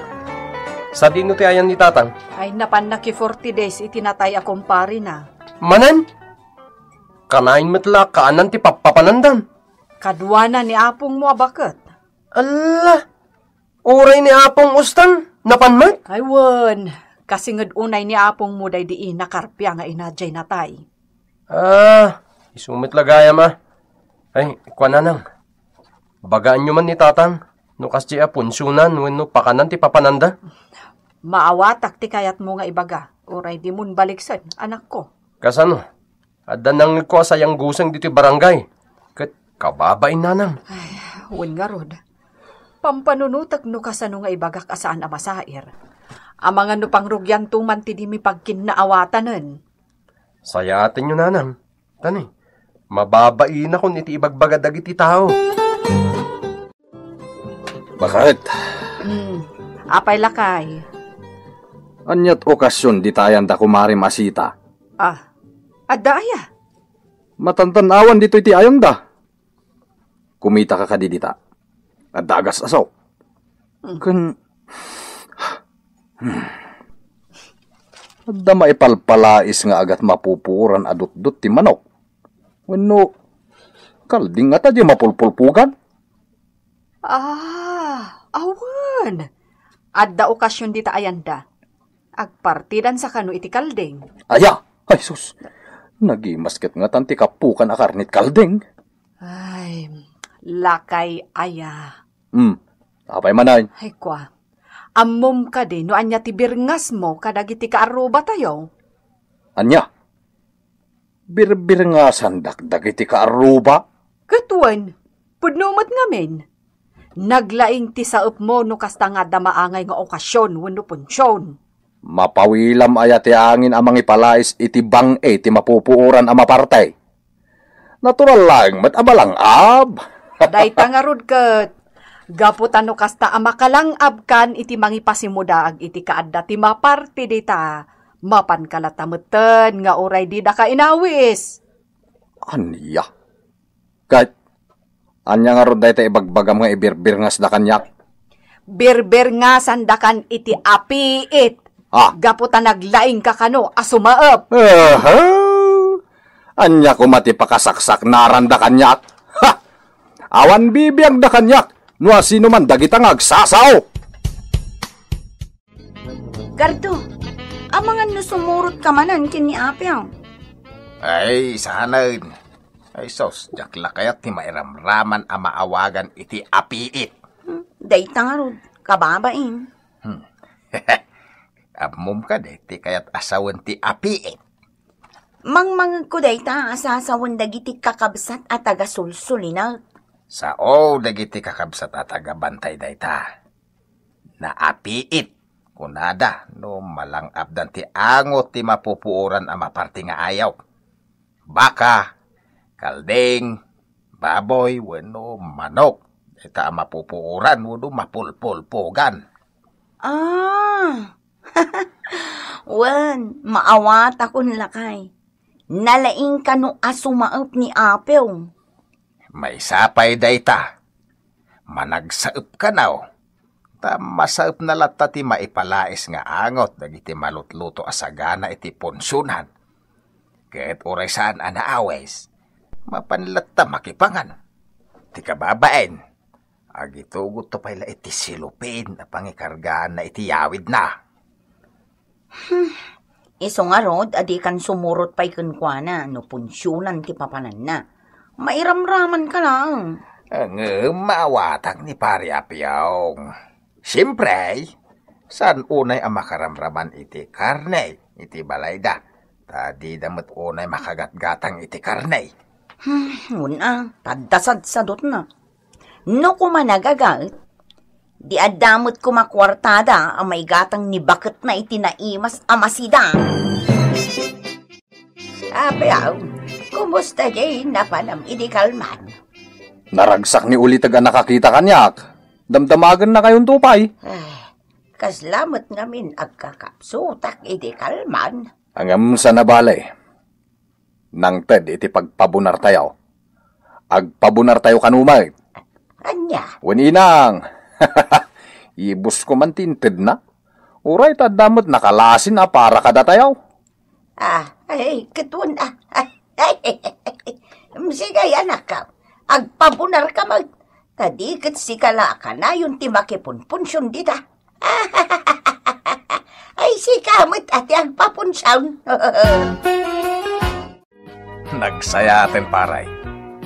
sadino ti ayan ni Tatang? Ay, napan naki forty days iti natay a kumparena. Manen? Kanayon met la kaanan ti pappapanandan. Kaduana ni apongmo a baket. Alla! Uray ni apong ustan, napan met? Ay, wen. Kasinged unay ni apongmo daydi ina karpia nga ina diay natay. Ah, isu met la gayam, ah. Ay, kua, Nanang. Bagaanyo man ni Tatang, no kasdiay a punsionan wenno pakanan ti papananda? Maawatak ti kayatmo nga ibaga, uray dimon baliksen, anakko. Kasano? Adda nangngegko a sayangguseng ditoy barangay, ket kababain, Nanang. Ay, wen ngarud. Pampanunotek no kasano nga ibagak a saan a masair. Amangan no pangrugianto man ti di mi pagkinnaawatanen. Sayaatenyo, Nanang. Tani, mababainakon iti ibagbaga dagiti tao. Baket. Hmm. Apay, lakay? Aniat okasion dita ayanda, Kumare Masita? Ah, adda aya? Matantan-awan ditoy ti ayanda. Kumitaka kadi dita? Adda agas-aso. Hmm. Ken, hmm. Adda maipalpalais nga agat mapupuoran a dutdot ti manok. Wenno, kalding ngata diay mapulpulpugan? Ah, awan. Adda okasion dita ayanda. Agpartidansa kano iti kalding. Aya! Ay, sus! Nagimas ket ngatan ti kapukan a karne ti kalding. Ay, lakay aya. Hmm. Apay manen? Ay, kua. Ammom kadi no ania ti birngasmo kadagiti kaarrubatayo? Ania? Birbirngasandak dagiti kaarruba. Ket wen, pudno met ngamin. Naglaing ti saepmo no kasta nga adda maangay nga okasion wenno punsion. Mapawilam aya ti angin a mangipalais iti bang-i ti mapupuoran a maparte? Natural laeng met a malang-ab. Dayta ngarud ket, gapu ta no kasta a makalang-abkan iti mangipasimudaag iti kaadda ti maparti dita, mapanka latta metten nga uray didaka inawis. Ania? Ket, ania ngarud dayta ibagbagam nga ibirbirngasda kaniak? Birbirngasandakan iti apiit. Ah. Gapu ta naglaingka kano a sumaep. Aha! Ania koma ti pakasaksaknaranda kaniak? Ha! Awan bibiagda kaniak no asino man dagita nga agsasao. Gardo, amangan no sumurotka manen ken ni Apio. Ay, saanen. Ay, sus, diak la kayat ti mairamraman a maawagan iti apiit. Hmm, dayta ngarud, kababain. Hmm. Ammom kadi ti kayat a sawen ti apiit? Mangmangegko dayta a sasawen dagiti kakabsat a tagasulsulinek. Sao dagiti kakabsat a tagabantay dayta. Naapiit, kunada, no malang-abdan ti angot ti mapupuoran a maparti nga ayawk. Baka, kalding, baboy, wenno manok. Dayta a mapupuoran wenno mapulpulpugan. Ah! Wen, maawatakon lakay. Nalaing kano a sumaep ni Apio. Maysa pay dayta. Managsaep kano. Ta masaepna latta ti maipalais nga angot dagiti malutluto a sagana iti punsionan. Ket uray saan a naawis, mapan latta makipangan. Ti kababain, agitugotto pay la iti silupin a pangikargaanna iti yawidna. Hmm. Isu ngarud a dikan sumurot pay kenkuana no punsionan ti papananna. Mairamramanka laeng. Ngem maawatak ni Pari Apiong. Siempre, saan unay a makaramraman iti karne iti balayda, ta dida met unay makagatgatang iti karne. Hmm, una, tadda sadsadutna. No koma nagagaet, di adda met koma kuartada a maigatang ni baketna iti naimas a masida. Apiaw, kumusta jay napanam idi kalman? Naragsak ni uliteg a nakakita kaniak. Damdamagenna kayonto pay. Eh, kasla met ngamin agkakapsutak idi kalman. Ngem saan a bale. Nangted iti pagpabunartayo. Agpabunartayo kano met. Ania? Wen inang. Ibusko man ti intedna. Uray ta adda met nakalasin a para kadatayo. Ah, ay, ket wen, ah, ay, ay, sige, anak, agpabunarka met. Ta di ket sika la a kanayon ti makipunpunsion dita. Ay, sika met a ti agpapunsion. Nagsayaten, pare.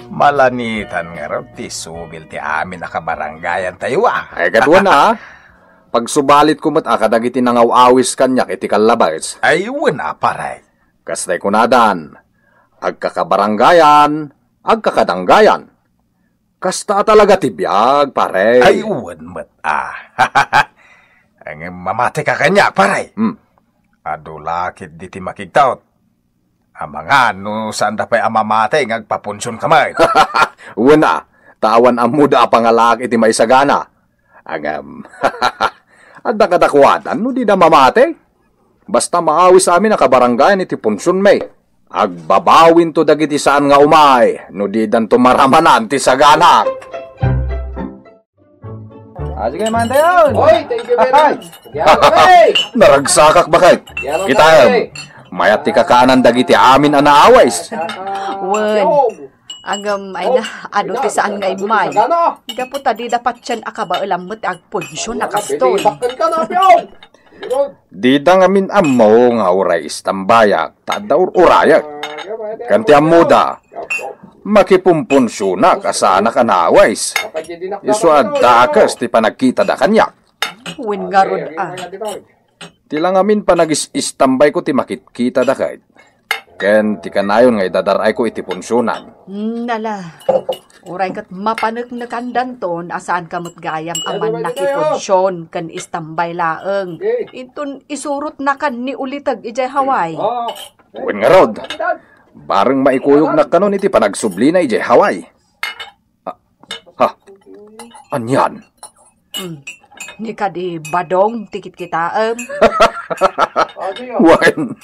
Malanitan ngarud ti subil ti amin a kabarangayantayo, a. Ay, ket wen, a. Pagsubalitko met a kadagiti nangaw-awis kaniak iti kallabes. Ay, wen, a, pare. Kastay kunadan, agkakabarangayan, agkakadanggayan. Kasta a talaga ti biag, pare. Ay, wen met, a. Ngem mamateka kaniak, pare. Hmm. Adu la ketdi ti makigtaud. Amangan no saanda pay a mamati nga agpapunsionka met. Wen, a, ta awan ammoda a pangalaak iti maisagana. Ngem, adda kadakuada no dida mamati. Basta maawis amin a kabarangayan iti punsionmi. Agbabawinto dagiti saan nga umay no didanto maramanan ti saganak. Ah, sige, mantayon. Oy, thank you very much. Diyan, pare. Naragsakak, baket. Diyan, pare. Kitaem, mayat ti kakaanan dagiti amin a naawis. Wen. Agam, ay na, adu ti saan nga immay. Gapu ta dida patien a kabaelam met ti agpunsion a kastoy. Dida ngamin ammo nga uray istambayak, ta adda ur-urayek. Ken ti ammoda, makipumpunsionak a saanak a naawis. Isu a dakes ti panagkitada kaniak. Wen ngarud, a. Ti la ngamin panagis-istambayko ti makitkitada ket. Ken ti kanayon nga idadar-ayko iti punsionan. Nala, uray ket mapaneknekandanton a saanka met gayam a mannakipunsion ken istambay laeng. Inton isurotnakan ni Uliteg idiay Hawaii. Wen ngarud, bareng maikuyognak kanon iti panagsublina idiay Hawaii. Ah, ha? Anian? Hmm. Ni kadi Badong ti kitkitaem? Wen,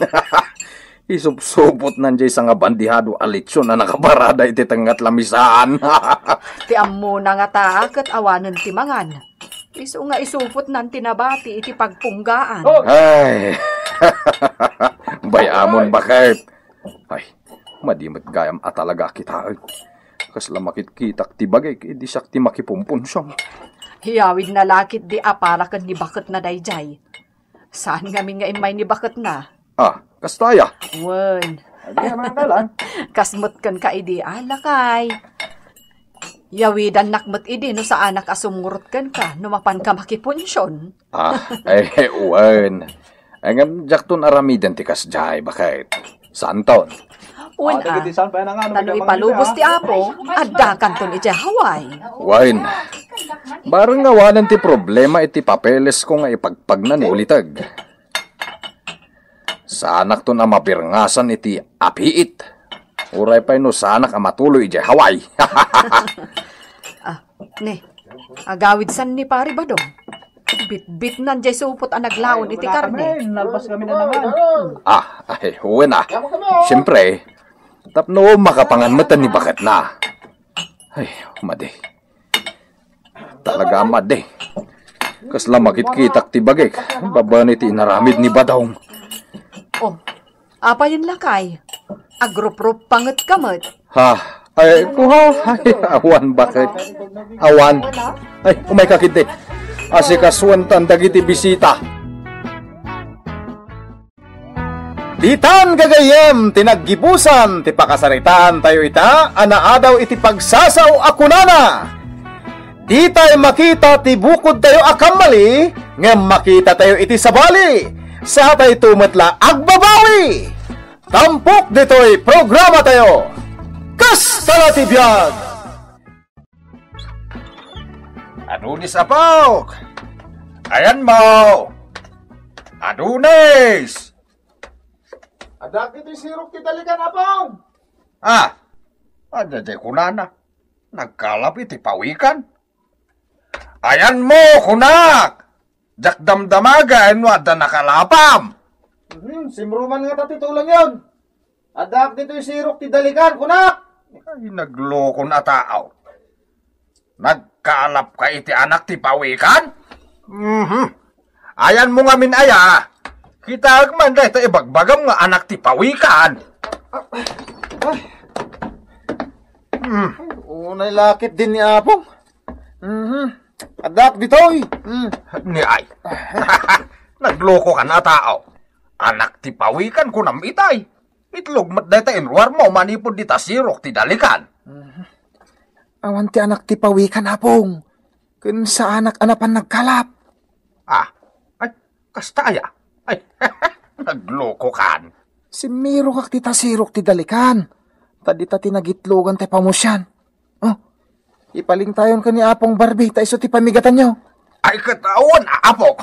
isupsupotnan jay sangabandihado a litson a nakaparada iti tengnga ti lamisaan. Ti ammona ngata ket awanen ti mangan. Isu nga isupotnan ti nabati iti pagpunggaan. Ay, bay-amon, baket. Ay, madi met gayam a talaga a kitaen. Kasla makitkitak ti bagik idi siak ti makipumpunsiom. Hiyawidna la ketdi a para ken ni baketna daydiay. Saan ngamin nga immay ni baketna? Ah, kasta aya? Wen. Adi, amang dalan. Kas met kenka idi, a, lakay. Yawidannak met idi no saanak a sumngurot kenka no mapanka makipunsion. Ah, eh, wen. Ay, ngem diakton aramiden ti kasdiay, baket. Saanton? Wen, ah, dagiti saan pay a nangano, ta no ipalubos ti Apo, addakanton iti Hawaii. Wen. Bareng awanen ti problema iti papelesko nga ipagpagna ni Uliteg. Saanakton a mabirngasan iti apiit. Uray pay no saanak a matuloy idiay Hawaii. Ah, ne, agawidsan ni Pari Badong. Bitbitnan jay supot a naglaon iti karne. Nalpas kami na naman. Ah, ay, wen a. Siyempre, tapno makapangan met ni baketna. Ay, madi. Talaga a madi. Kasla makitkitak ti bagik babaen iti inaramid ni Badong. Oh, apayen lakay? Agruprup panget ka met. Ha? Ay, kuha. Ay, awan, baket. Awan. Ay, umayka ketdi. Asikasuentan dagiti bisita. Ditan gagayyem ti naggibusan ti pakasaritaantayo ita a naadaw iti pagsasao a kunana, "Ditay makita ti bukodtayo a kammali, ngem makitatayo iti sabali. Satayto met la agbabawi." Tampok ditoy programatayo. Kasta la ti biag! Adonis, apok! Ayanmo! Adonis! Adda ditoy sirok ti dalikan, apong! Ah, adda di kunana. Nagkalap iti pawikan. Ayanmo, kunak! Diak damdamagen no adda nakalapam. Hmm, simruman ngata ti tulongyon. Addaak ditoy sirok ti dalikan, kunak! Ay, naglokon a tao. Nagkalapka iti anak ti pawikan? Mhm. Ayanmo ngamin aya. Kitaek man dayta ibagbagam nga anak ti pawikan. Ay. Hmm. Unay la ketdi ni apong. Mhm. Addaak ditoy. Hmm. Ni ay. Naglokokan a tao. Anak ti pawikan kunam itay. Itlog met dayta inruarmo manipud dita sirok ti dalikan. Mhm. Awan ti anak ti pawikan, apong. Ken saanak a napan nagkalap. Ah, ay, kasta aya? Ay, naglokokan. Simmirokak dita sirok ti dalikan. Ta dita ti nagitlogan ti pamusian. Oh, ipalingtayon ken ni Apong Barbie ta isu ti pamigatanyo. Ay, ket awan, apok.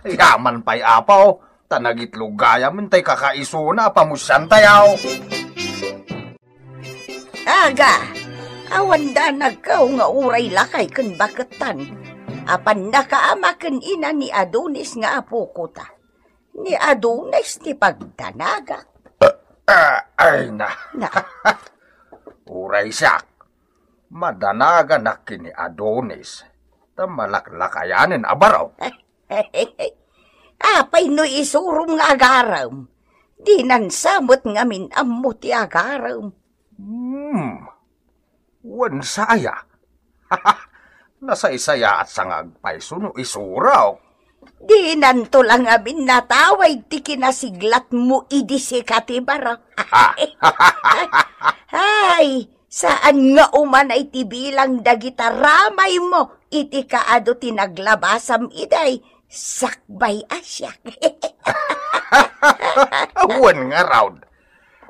Yaman pay, apo, ta nagitlog gayam intay kakaisuna a pamusiantayo. Aga, awan danagkaw nga uray lakay ken baketan. Apan nakaama ken ina ni Adonis nga apoko ta. Ni Adonis ti pagdanagak. Ah, ay na. Na. Uray siak, madanaganak ken ni Adonis, ta malaklakayanen a baro. Apay no isurom nga agarem? Dinan sa met ngamin ammo ti agarem. Hmm. Wen sa aya? Nasaysayaatsa nga agpayso no isurok. Dinanto la ngamin natawid ti kinasiglatmo idi sika ti baro. Ay, saan nga umanay ti bilang dagita ramaymo iti kaadu ti naglabasam iday sakbay a siak. Wen ngarud,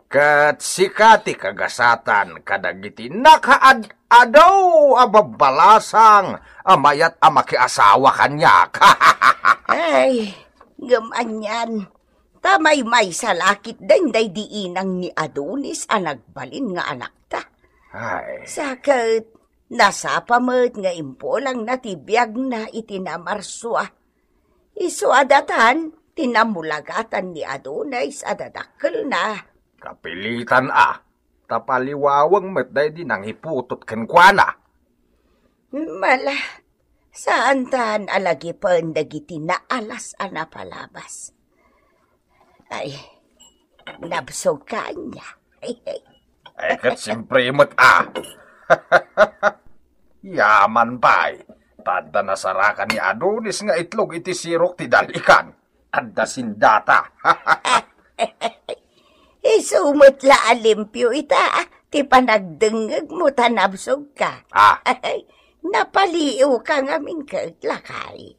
Ket sika ti kagasatan kadagiti nakaad-ado a babbalasang a mayat a makiasawa kaniak. Ay, ngem anian, ta maymaysa la ketdin daydi inang ni Adonis a nagbalin nga anakta. Ay. Sa ket nasapa met nga impulangna ti biagna iti namarsua. Isu a datan ti namulagatan ni Adonis a dadakkelna. Kapilitan a, ta paliwaweng met daydi nangiputot kenkuana. Mala, saantan a lagipen dagiti naalas a napalabas. Ay, nabsog ka ania. Ay, ket siempre met a. Yaman pay, ta adda nasarakan ni Adonis nga itlog iti sirok ti dalikan. Adda sindata. Isu met la a limpio ita, ti panagdengngegmo ta nabsog ka. Ah. Napaliiw ka ngamin ket, lakay.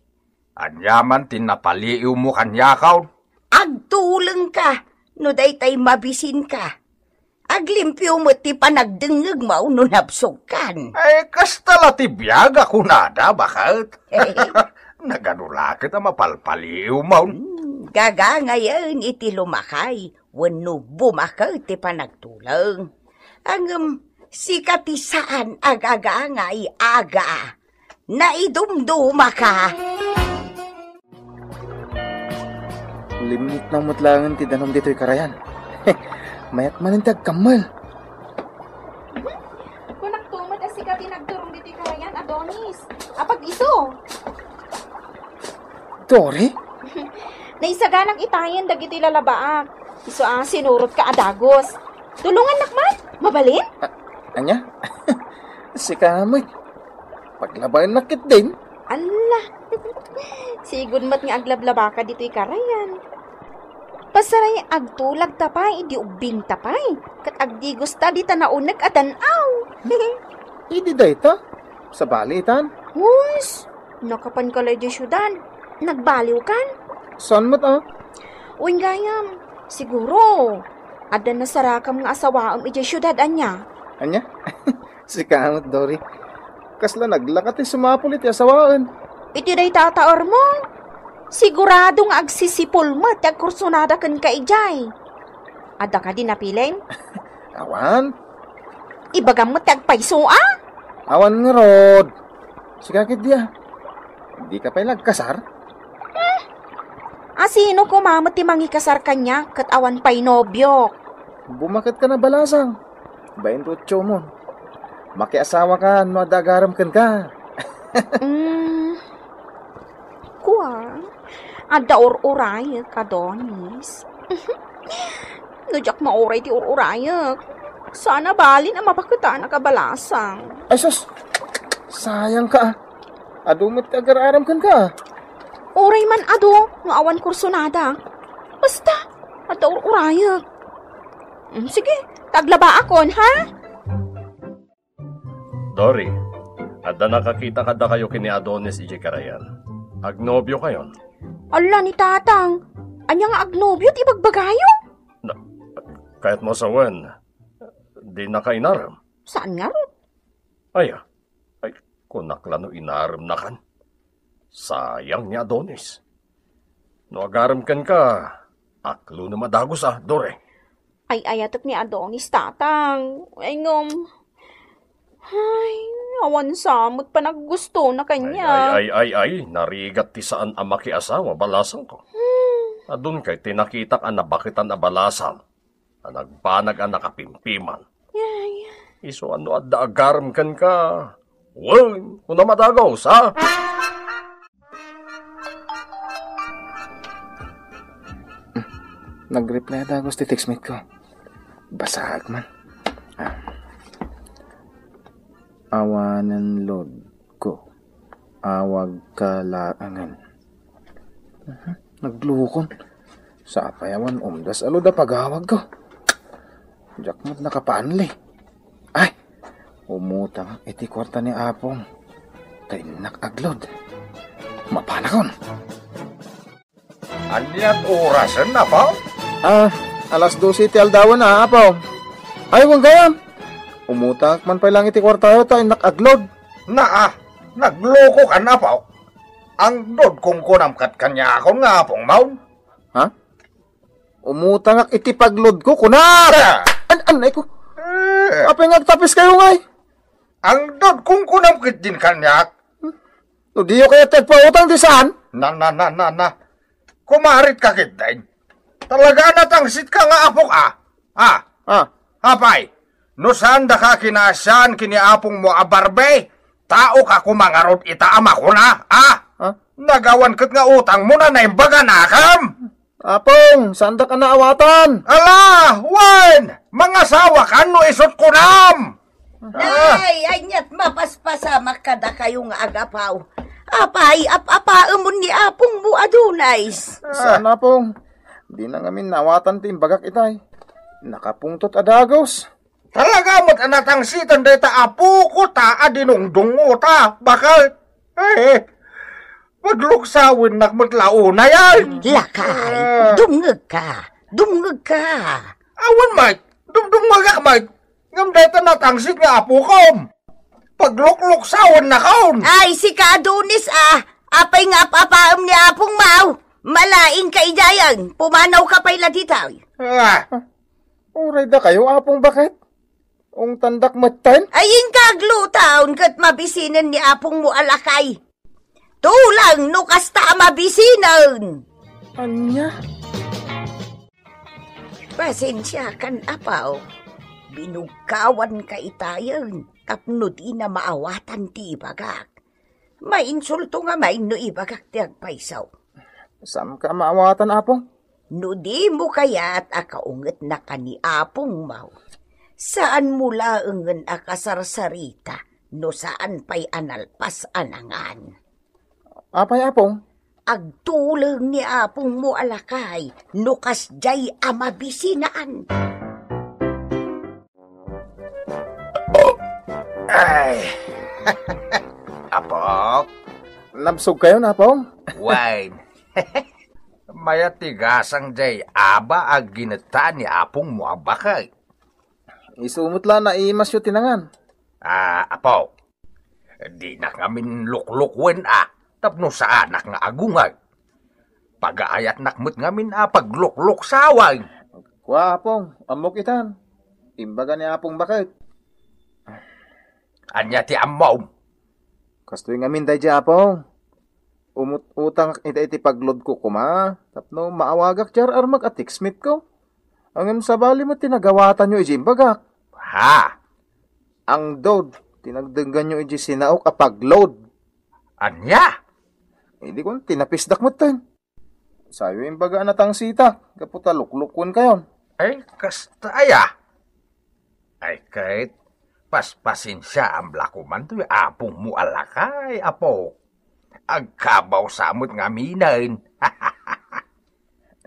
Ania man ti napaliiwmo kaniak? Agtuleng ka no daytay mabisin ka. Aglimpio met ti panagdengngegmo no nabsog kan. Ay, kasta la ti biag a kunada, baket. Nagano la ket a mapalpaliiwmo? Hmm, gagangayen iti lumakay wenno bumaket ti panagtuleng. Ngem sika ti saan a gagangay, aga. Naidumdumaka. Limlikna met laengen ti danum ditoy karayan. Mayat manen ti agkammel. Kunakto met a sika ti nagturong ditoy karayan, Adonis. Apag isu? Dori? Naisaganak itayen dagiti lalabaak. Isu a sinurotka a dagus. Tulongannak man? Mabalin? A-, ania? Sika met. Paglabaennak ketdin? Alla. Sigud met nga aglablabaka ditoy karayan. Pasaray agtulagta pay idi ubbingta pay, ket agdigusta dita nauneg a dan-aw. Idi dayta? Sabali itan? Huys, nakapanka la idiay siudad. Nagbaliwkan? Saan met a? Uy, gayam, siguro, adda nasarakam nga asawaem idiay siudad, ania? Ania? Sika met, Dori. Kasla naglaka ti sumapul iti asawaen. Iti dayta a taermo, sigurado nga agsisipul met ti agkursunada kenka idiay. Adda kadi napilim? Awan. Ibagam met ti agpayso a? Awan ngarud. Sika ketdi a. Dika pay la agkasar? Asino koma met ti mangikasar kaniak ket awan pay nobiok? Bumaket ka na balasang. Bain ti utsomon. Makiasawa ka no adda agarem kenka. Mm. Kua, adda ur-urayek, Adonis. No diak mauray ti ur-urayek, saan a balin a mabaketanak a balasang. Ay sus! Sayang ka, ah. Adu met ti agar-aram kenka. Uray man adu no awan kursunada. Basta, adda ur-urayek. Mm, sige, ta aglabaakon, ha? Dori, adda nakakita kadakayo ken ni Adonis idiay karayan. Agnobiokayon? Ala ni Tatang, ania nga agnobio ti ibagbagayo? Na, kayatmo a sawen, dinaka inarem? Saan ngarud? Aya, ay, kunak la no inaremnakan. Sayang ni Adonis. No agarem kenka, aklonem a dagus a, Dori. Ay-ayatek ni Adonis, Tatang. Ay, ngem, ay, awan sa met panaggustona kaniak. Ay, ay, ay, ay, ay, narigat ti saan a makiasawa, balasangko. Hmm. Adun kay ti nakitak a nabaketan a balasang a nagbanag a nakapimpiman. Ay. Isu a no adda agarem kenka, wen, kunam a dagus, ha? Nag-reply a dagus ti textmate ko. Basaak man. Ah. Awanen load ko. Awagka laengen. Mhm, naglukon. Sapay awan umdas a load a pagawagko. Diak met nakapaanli. Ay, umutang iti kuarta ni Apong. Ta innak agload. Mapanakon. Aniat orasen, Apo? Ah, Alas dose ti aldawen a, Apong. Ay, wen gayam. Umutangak man pay lang iti kuartayo ta innak agload. Naa, naglokokan, Apok. Agload kunkunam ket kaniakon nga apong maun. Ha? Umutangak iti pagloadko, kunak! Ah! An-, anay ko. Eh. Apay nga agtapis kayo, ngay? Agload kunkunam ket din kaniak. No diyo kayat ti agpautang, di saan? Na, na, na, na, na. Kumarit ka ketdin. Talaga a natangsit ka nga apok, ah. Ah. Ah. Apay, no saan daka kinasian kini apong mo a Barbie, tao ka kumangarod ita a makuna, ah. Ah. Nagawan ket nga utang mo na naimbaganakem. Apong, saandak a naawatan? Ala, wen! Mangasawa ka no isut kunam! Nay, aniat mapaspasamak kadakayo nga agapaw. Apay, ap-apaemon ni apong mo, Adonis? Saan, Apong? Di na ngamin naawatan ti imbagak itay. Nakapungtot a dagus. Talaga met a natangitan dayta a pukota a dinungdungota. Bakit? Eh, pagluksawennak met la unay. Lakay, ah, dumngegka. Dumngegka. Awan, Mike. Dumdumngegak, Mike. Ngem dayta natangsit nga apokom. Paglukluksawen nakon. Ay, sika, Adonis, ah. Apay nga ap-apaem ni Apong Mau? Malaing ka idiayen. Pumanaw ka pay la ditoy. Ah. Uray dakayo, Apong Baket. Ungtandak metten. Ay, inka aglutaon ket mabisinen ni Apong Mau a lakay. Tulang no kasta a mabisinen. Ania? Pasensiakan, Apo. Binugkawan ka itayen tapno dina maawatan ti ibagak. Mainsulto ngamin no ibagak ti agpayso. Saanka maawatan, Apo? No dimo kayat a kaungetnaka ni Apong Mau, saanmo laengen a kasarsarita no saan pay a nalpas a nangan. Apay, Apong? Agtuleng ni Apong Mau a lakay no kasdiay a mabisinaan. Ay. Apok? Nabsogkayon, Apong? Wen. Mayat ti gasang diay aba a ginetta ni Apong Mau a Baket. Isu met la naimasyo ti nangan. Ah, Apok. Dinak ngamin luklukuen a, tapno saanak nga agungay. Pagaayatnak met ngamin a paglukluksawen. Kua, Apong, ammok itan. Imbaga ni Apong Baket. Ania ti ammom? Kastoy ngamin daydiay, Apong. Umut-utangak ita iti pagloadko koma, tapno maawagak diay ar-armek a text mate ko. Ngem sabali met ti nagawatanyo idiay imbagak. Ha? Angdod ti nagdengganyo idiay sinaok a pagload. Ania? Idi kon tinapisdak metten. Sayo imbaga a natangsitak, gapu ta luklukuenkayon. Ay, kasta aya? Ay, ket, paspasensiaam la koman toy Apong Mau a lakay, Apo. Agkabaw sa met ngaminen.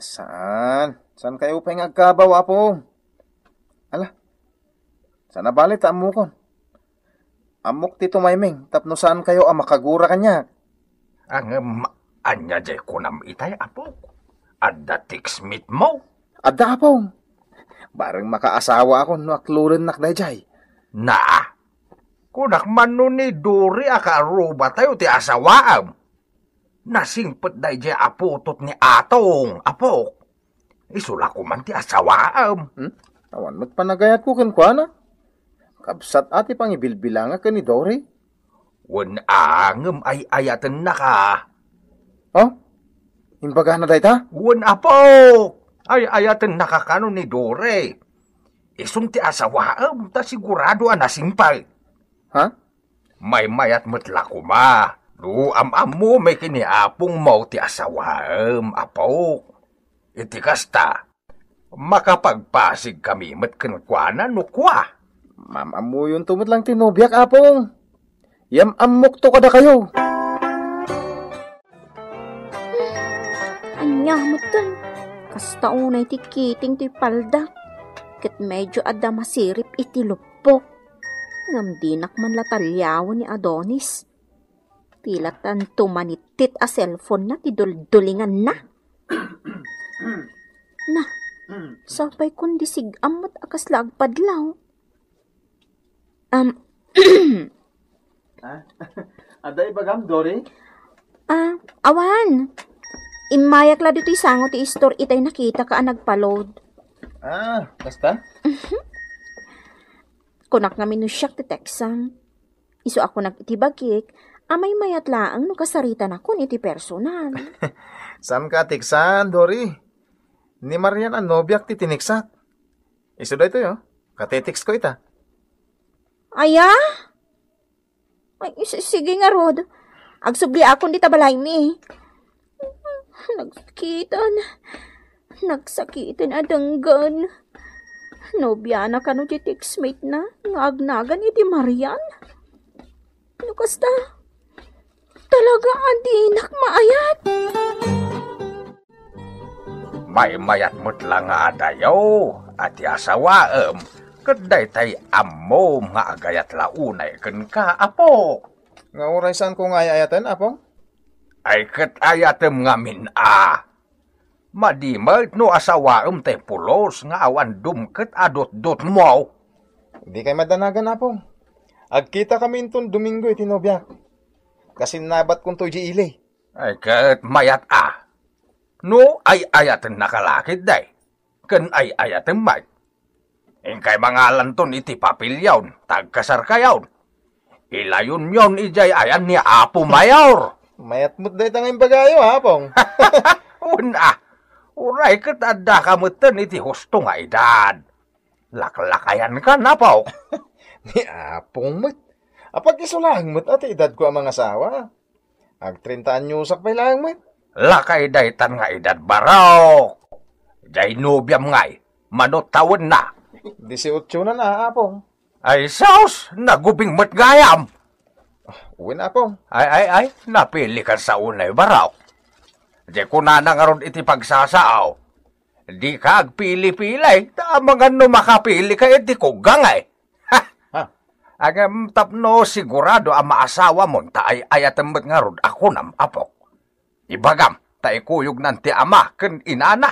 Saan? Saan kayo pay nga agkabaw, Apo? Ala, saan a bale ta ammokon? Ammok ti tumayming tapno saan kayo a makagura kaniak. Ngem, ania diay kunam itay, Apo? Adda text mate mo? Adda, Apo. Bareng makaasawaakon no aklolennak daydiay. Naa, kunak man no ni Dory a kaarrubatayo ti asawaem. Nasingpet daydiay a putot ni Atong, Apo. Isu la koman ti asawaem. Hmm? Awan met panagayatko kenkuana. Kabsat a ti pangibilbilangak ken ni Dory. Wen a, ngem ay-ayatennaka. Oh? Imbagana dayta? Wen, Apo. Ay-ayatennaka kano ni Dory. Isun ti asawaem, ta sigurado a nasingpet. Ha? Maymayat met la koma no am-ammomi ken ni Apong Mau ti asawaem, Apo. Iti kasta, makapagpasigkami met kenkuana no kua. Mam-ammoyonto met lang ti nobiak, Apong. Yam-ammokto kadakayo. Ania metten? Kasta unay ti kiting toy palda. Ket medyo adda masirip iti luppok. Ngem dinak man la taliawen ni Adonis. Pila tanto manittit a cellphone-na ti duldulinganna. Na, Sapay kun di sig-am met a kasla agpadlaw. Am, Ah? Adda ibagam, Dory? Ah, awan. Immayak la ditoy sango ti store itay nakitaka a nagpa-load. Ah, kasta? Kunak ngamin no siak ti teksam. Isu a kunak iti bagik, a maymayat laeng no kasaritanakon iti personal. Saan ka a teksan, Dory? Ni Marian a nobiak ti tineksat. Isu daytoy, oh. Katetext ko ita. Aya? Ay, si-, sige ngarud. Agsubliakon dita balaymi. Nagsakitan. Nagsakiten a denggen. Nobiana kano ti textmate na nga agnagan iti Marian? No kasta, talaga a dinak maayat. Maymayat met la nga adayo a ti asawaem ket daytay ammom nga agayat la unay kenka, apo. Nga uray saanko nga ay-ayaten, apo? Ay ket ayatem ngamin a. Madi met no asawaem tay pulos nga awan dumket a dutdutmo. Dikay madanagan, apo. Agkitakami inton Domingo iti nobiak. Kasinnabatkonto idiay ili. Ay ket mayat a. No ay-ayatenna ka la ketdi, ken ay-ayatem met. Inkay mangalanton iti papelyon ta agkasarkayon. Ilayonyon idiay ayan ni Apo Mayor. Mayat met dayta nga imbagayo, Apong. Wen a, uray ket addaka metten iti husto nga edad. Laklakayankan, Apo. Ni Apong met. Apag-isu laeng met a ti edadko a mangasawa. Agtrenta anyosak pay laeng met. Lakay daytan nga edad, barok. Diay nobiam ngay, mano tawenna? Disiotsonan a, Apong. Ay sus, nagubing met gayam. Wen, Apong. Ay, ay, ay, napilikan sa unay, barok. Di kunana ngarud iti pagsasao. Dika agpili-pili, ta amangan no makapilika iti kuggang, eh. Ha? Ha? Ngem tapno sigurado a maasawamon ta ay-ayatem met ngarud a kunam, apok. Ibagam ta ikuyognan ti ama ken inana,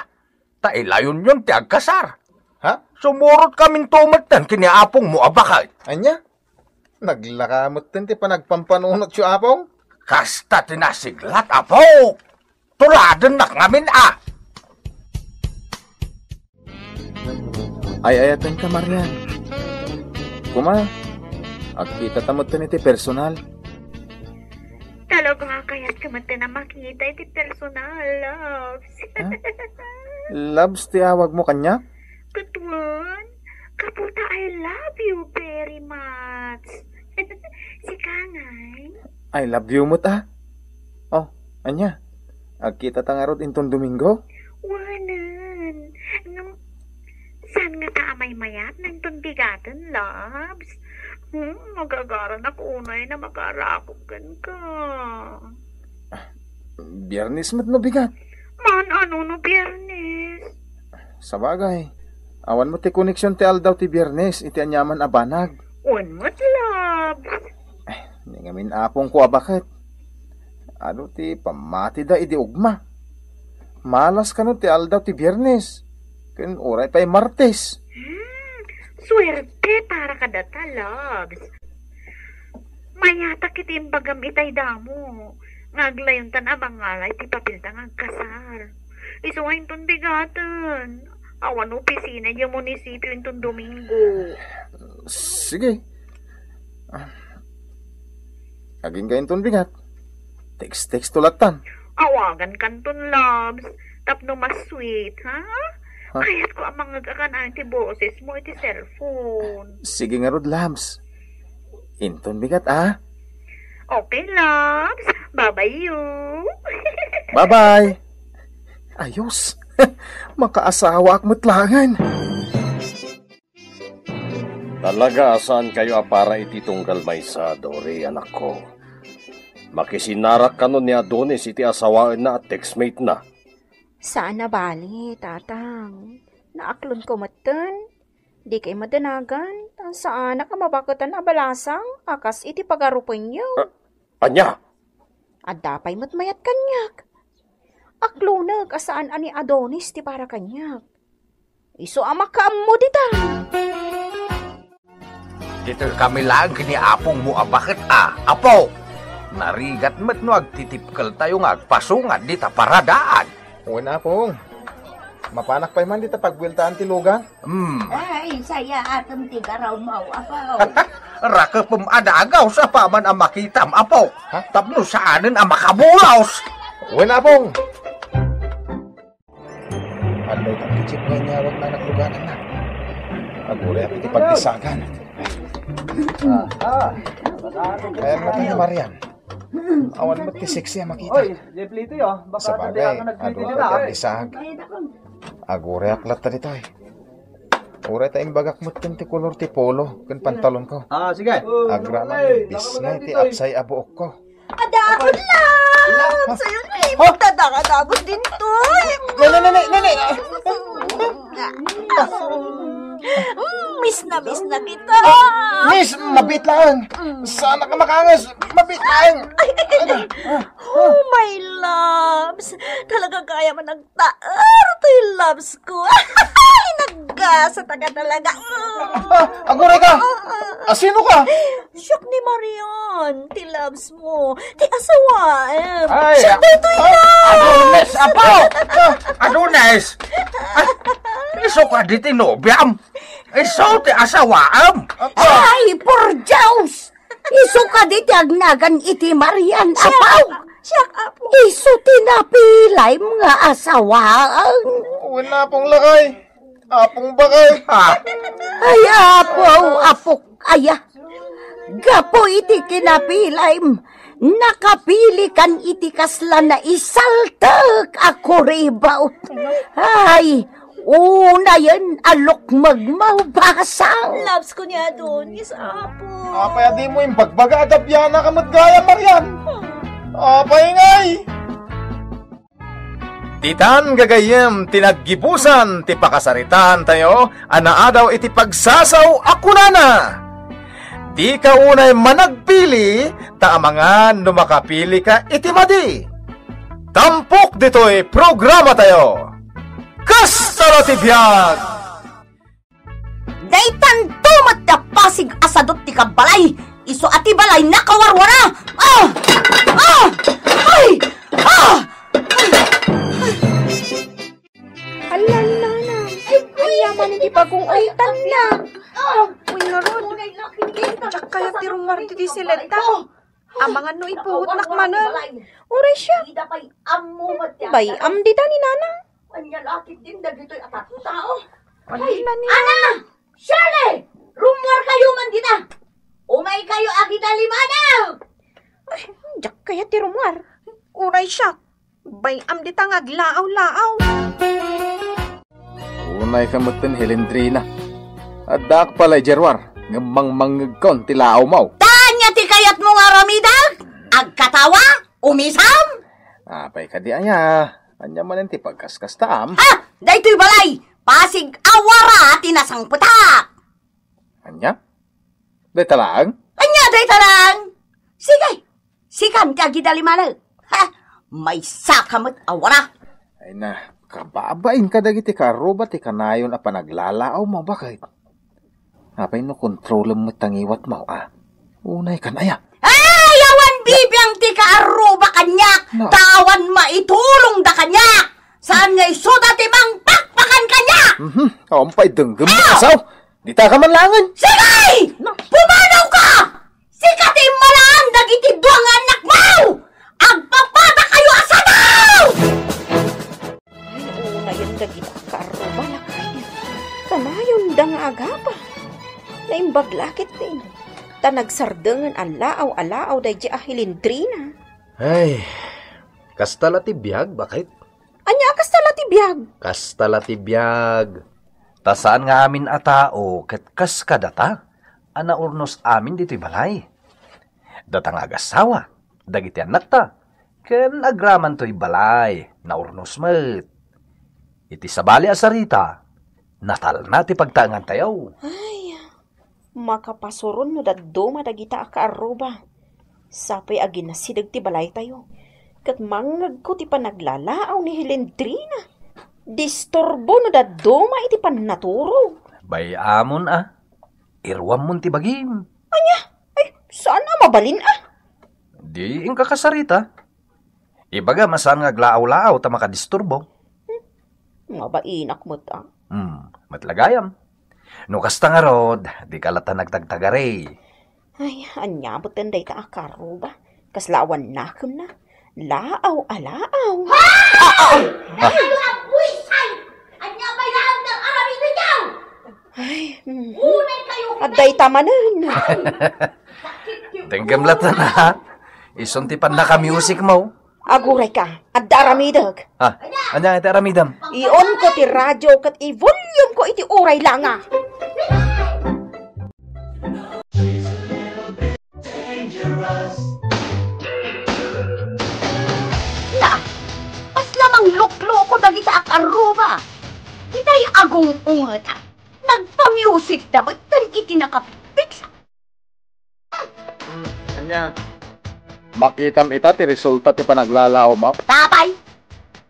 ta ilayonyon ti agkasar. Ha? Sumurotkaminto metten ken ni apongmo a baket. Ania? Naglaka metten ti panagpampanunotyo, Apong? Kasta ti nasiglat, apok. Tuladennak ngamin a. Ay-ayatenka, Marian. Kuma, agkitata metten iti personal. Talaga, kayatko metten a makita iti personal, loves. Ha? Loves ti awagmo kaniak? Ket wen, gapu ta I love you very much. Sika ngay? I love you met a. Oh, ania? Agkitata ngarud inton Domingo? Wanen. Ngem, saan ngata a maymayat inton bigaten, loves? Hmm, agagaranak unay a makarakop kenka. Biyernes met no bigat. Maan-ano no Biyernes? Sabagay, awan met ti koneksion ti aldaw ti Biyernes iti aniaman a banag. Wen met, loves. Ni ngamin apongko a baket. Adu ti pammatida idi ugma. Malas kano ti aldaw ti Biyernes. Ken uray pay Martes. Hmm, suerte para kadata, loves. Mayatak iti imbagam itay damo, nga aglawontan a mangala iti papelta nga agkasar. Isu nga inton bigaten, awan opisina idiay munisipio inton Domingo. Sige. Agingga inton bigat. Text-text to lattan. Awagankanton, loves, tapno mas sweet, ha? Ha? Kayatko a mangeg-akan ti bosesmo iti cellphone. Sige ngarud, loves. Inton bigat, a? Okay, loves. Bye-bye you. Bye-bye. Ayos. Makaasawaak met laengen. Talaga a saankayo a para iti tunggal maysa, Dory, anakko. Makisinarak kano ni Adonis iti asawaenna a textmate-na. Saan a bali, Tatang. Naaklonko metten. Dikay madanagan, ta saanak a mabaketan a balasang a kas iti pagarupenyo. A-, ania? Adda pay met mayat kaniak. Aklonek a saan a ni Adonis ti para kaniak. Isu a makaammo dita. Ditoy kami laeng ken ni apongmo a baket a, Apo. Narigat met no agtitipkeltayo nga agpasungad dita paradaan. Wen, Apong. Mapanak pay man dita pagbueltaan ti lugan? Hmm. Ay, sayaat ti garawmaw, Apo. Rakepem a dagaw sa paman a makitam, Apo. Ha? Tapno saanen a makabulos. Wen, Apong. Adda iti jeep nga inyawat na nagluganan na. Aguray iti pagdisagan. Ah, ah. Ayan na tayo, Marian. Awan met ti sexy a makita. Oy, Jeplito, yo. Baka Sabagay, tabi ako nagpipili adu na, ka oy. Disag. Aguray ak latta ditoy. Uray ta imbagak met ken ti kolor ti polo ken pantalon ko. Ah, sige. Agraman, oy, bisne ti apsay a buok ko. Adakot lang! Sayo na, ha? Magdadakadagot din to, eh. Nene, nene, nene! Mm, miss na miss na kita. Miss, mabit lang. Mm. Sana ka makangas. Mabit lang. Ay, ay, ay, ay. Oh, my loves. Talaga kaya man nagtaer ti loves ko. Ay, nagasa ta ka talaga. Mm. Ah, aguray ka. Ah, ah, ah. Asino ka? Siak ni Marian, ti loves mo, ti asawaem. Ay, siak daytoy ah, na. Adonis, apo! Ah, Adonis! Ah, isu kadi ti nobiam? Isu ti asawaem? Apo! Ay, por Dios! Isu kadi ti agnagan iti Marian, siak, apo? Siak, apo. Isu ti napilaem nga asawaem. Wen, apong lakay. Apong bakay. Ha? Ay, apo, apok, aya. Gapu iti kinapilaem, nakapilikan iti kasla naisaltek a kuribaw. Ay, unayen a lukmeg maubasang. Loves ko ni Adonis, apo. Apay a dimo imbagbaga a gabiana ka met gayam, Marian? Apay ngay? Ditan gagayyem ti naggibusan ti pakasaritaantayo a naadaw iti pagsasao a kunana, "Dika unay managpili, ta amangan no makapilika iti madi." Tampok ditoy programatayo. Kasta la ti biag! Daytanto met ti apasig a sadut ti kabbalay. Isu a ti balay nakawarwara. Ah! Ah! Ay! Ah! Ala, nana. Ania man iti bagong aytanna? Uy, ngarud. Diak kayat ti rumuar ditoy silenta. Amangan no ipuhotnak manen. Uray siak. Bay-am dita ni Nanang. Ania la ketdin dagitoy a tattao? Ay, Ana! Shirley! Rumuarkayo man dita! Umaykayo a kidalimanag! Ay, diak kayat ti rumuar. Uray siak. Bay-am dita nga aglaaw-laaw. Unayka metten, Helendrina. Addaak pay laeng ruar, ngem mangmangngegkon ti laawmo. Ta ania ti kayatmo nga aramidek? Agkatawa? Umisam? Apay kadi aya? Ania manen ti pagkaskastaam? Ha! Daytoy balay! Pasig a wara ti nasangpetak! Ania? Dayta laeng? Ania dayta laeng? Sige, sikan ti agidalimanag. Ha! Maysaka met a wara. Ay na, kababain kadagiti kaarruba ti kanayon a panaglalaawmo, baket? Apay no kontrolem met ta ngiwatmo, a? Unaykan aya? Ay, awan bibiang ti kaarruba kaniak, no. Ta awan maitulongda kaniak. Saan nga isuda ti mangpakpakan kaniak? Mhm. Awan pay denggem, ah! Asaw. Dita ka man laengen. Sige! Pumanawka! Sika ti immalaan dagiti dua nga annakmo! Agpapatakayo a sadaw! Ay, unayen dagita a kaarruba, lakay. Kanayonda nga agapa. Naimbag la ketdin. Ta nagsardengen a laaw a laaw daydi a Helendrina. Ay, kasta la ti biag, baket? Ania a kasta la ti biag? Kasta la ti biag. Ta saan nga amin a tao ket kas kadata a naurnos amin ditoy balay. Data nga agassawa, dagiti annakta, ken agraman toy balay, naurnos met. Iti sabali a sarita, natalna ti pagtaengantayo. Ay, makapasuron no dadduma dagita a kaarruba. Sapay a ginasideg ti balaytayo, ket mangngegko ti panaglalaaw ni Helendrina. Disturbo no dadduma iti pannaturog. Bay-amon a. Iruammon ti bagim. Ania? Ay, saan a mabalin a? Di inka kasarita. Ibagam a saan nga aglaaw-laaw ta makadisturbo. Hmm, mabainak met a. Hmm, met la gayam. No kasta ngarud, dika latta nagtagtagari. Ay, ania metten dayta a karuba? Kasla awan nakemna. Laaw a laaw. Ha? Ah, ah, ah. Ania kayo a buisay? Ania pay laeng nga aramiden niyo? Ay, mm. Unay kayo. Adda ita manen. Denggem latta na. Isun ti pannakamusikmo. Agurayka, adda aramidek. Ha? Ania iti aramidem? I-on ko ti radio ket i-volume ko iti uray langa. Na, kasla manglukloko dagiti a karuba. Kitay agung-ungeta. Nagpamusikda met iti nakapigsa. Hmm, ania? Makitam ita ti resulta ti panaglalaawmo? Apay?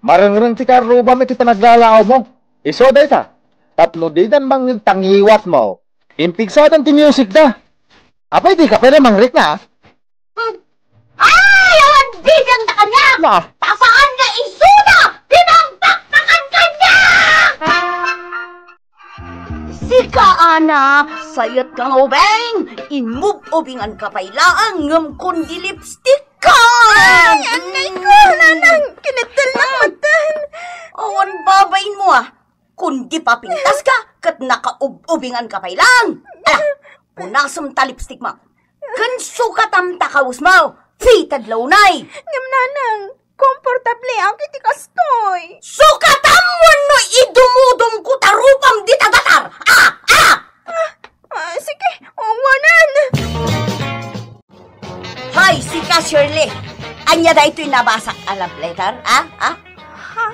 Marengreng ti karrubam iti panaglalaawmo. Isu dayta, tapno didan mangngeg ta ngiwatmo, impigsadan ti musikda. Apay, dika pay la mangrikna? Hmm. Ay, awan bibiangda kaniak! Na. Ta saan nga isuda ti mangpakpakan kaniak! Sika, Ana, sayat ka nga ubing! Inmub-ubingan ka pay laeng ngem kundi lipstick ka! Ay, anay ko, nanang! Kinittel na metten! Awan babain mo, ah! Kundi papintas ka, ket nakaub-ubingan ka pay laeng. Ala, punasem ta lipstick mo. Ken sukatam ta kawes mo. Fitted la unay. Ngem nanang, komportable ak iti kastoy. Sukatam wenno idumudum ko ta rupam dita datar. Ah, ah! Ah, ah, sige, awanan. Hoy, sika, Shirley. Ania daytoy nabasak a love letter, ah? Ah? Ha?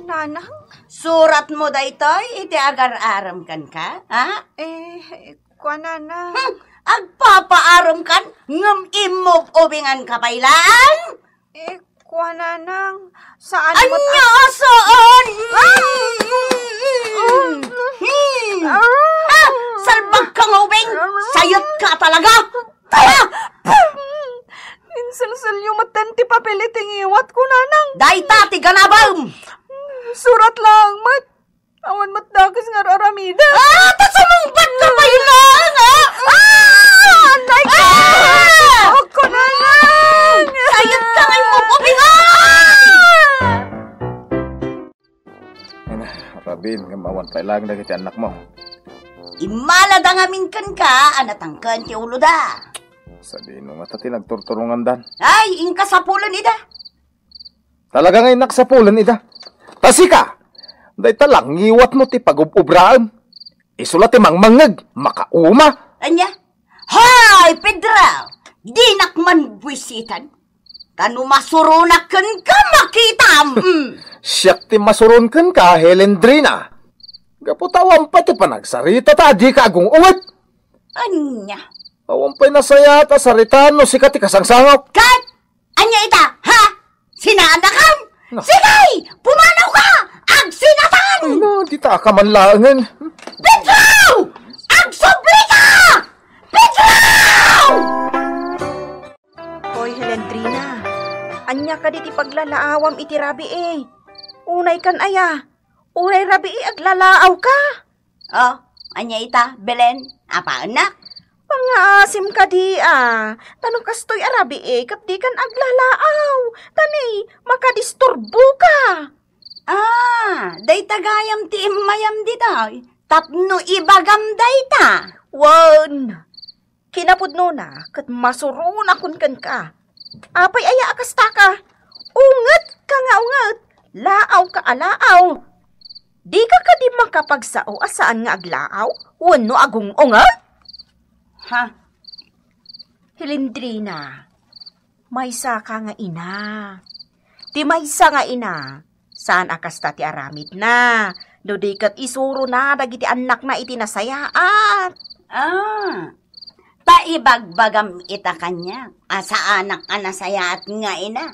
Nanang? Suratmo daytoy iti agar-arem kenka, ha? Eh, kua, Nanang. Hmm, agpapaarem kan, ngem immub-ubingan ka pay laeng? Eh, kua, Nanang. Saan met a- Ania a saan? Ah! Hmm. Ah! Ah, salbag ka nga ubing! Sayat ka talaga! Tara! Inselselyo metten ti papel iti ngiwat ko, Nanang. Dayta ti ganabem! Surat laeng met. Awan met dakes nga ar-aramidek. Ah, ta sumungbat ka pay laeng, ah! Ah! Anay ko! Ah! Ako, Nanang! Sayat ka nga immub-ubing, ah! Ana, Rabin, ngem awan pay laeng dagiti annakmo. Immalada ngamin kenka a natangken ti uloda. Sadino ngata ti nagturturongandan? Ay, inka sapulen ida. Talaga nga innak sapulen ida. Ta sika, dayta la ngiwatmo ti pagub-ubraem. Isu la ti mangmangngeg, makauma. Ania? Hay, Pedro! Dinak man buisitan. Ta no masuronak kenka, makitam! Mm. Siak ti masuron kenka, Helendrina. Gapu ta awan pay ti panagsarita ta adika agung-unget. Ania? Awan pay nasayaat a sarita no sika ti kasangsangok. Ket! Ania ita, ha? Sinaanakam? Na. Sige! Pumanaw ka! Agsinatan! Ay na, dita ka man laengen. Pedro! Agsubli ka! Pedro! Hoy, Helendrina, ania kadi ti paglalaawam iti rabii? Unay kan aya? Uray rabii aglalaaw ka? Oh, ania ita, Belen? Apaennak? Pangngaasim kadi a, ta no kastoy a rabii ket dikan aglalaaw, ta ni makadisturbo ka. Ah, dayta gayam ti immayam ditoy, tapno ibagam dayta. Wen, kinapudnona ket masuronakon kenka. Apay aya a kastaka? Unget ka nga unget, laaw ka a laaw. Dika kadi makapagsao a saan nga aglaaw wenno agung-unget? Ha? Hilindrina, maysa ka nga ina. Ti maysa nga ina, saan a kasta ti aramidna, no di ket isurona dagiti annakna iti nasayaat. Ah, ta ibagbagam ita kaniak a saanak a nasayaat nga ina.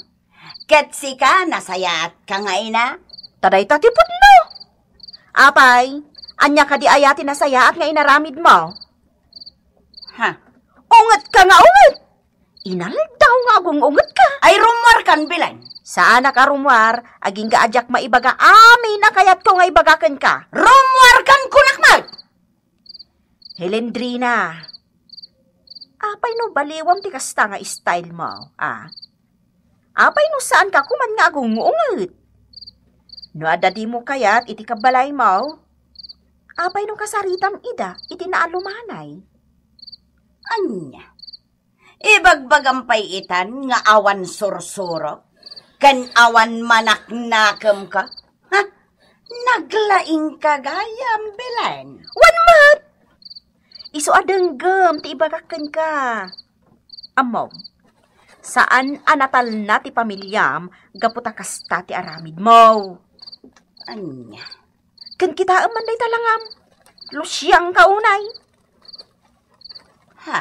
Ket sika, nasayaatka nga ina? Ta dayta ti pudno. Apay, ania kadi aya ti nasayaat nga inaramidmo? Ha? Ungetka nga unget! Inaldaw nga agung-ungetka. Ay, rummuarkan, Belen. Saanak a rummuar, agingga a diak maibaga amin a kayatko nga ibaga kenka. Rummuarkan, kunak met! Helendrina, apay no baliwam ti kasta nga style mo, a? Apay no saanka koman nga agung-unget? No adda dimo kayat iti kabbalaymo, apay no kasaritam ida iti naalumanay? Ania? Ibagbagam pay itan nga awan sursuro ken awan manaknakemka? Ha? Naglaingka gayam, Belen? Wen met! Isu a denggem ti ibagak kenka. Ammom, saan a natalna ti pamiliam gapu ta kasta ti aramidmo. Ania? Ken kitaem man dayta langam. Lusiangka unay. Ha?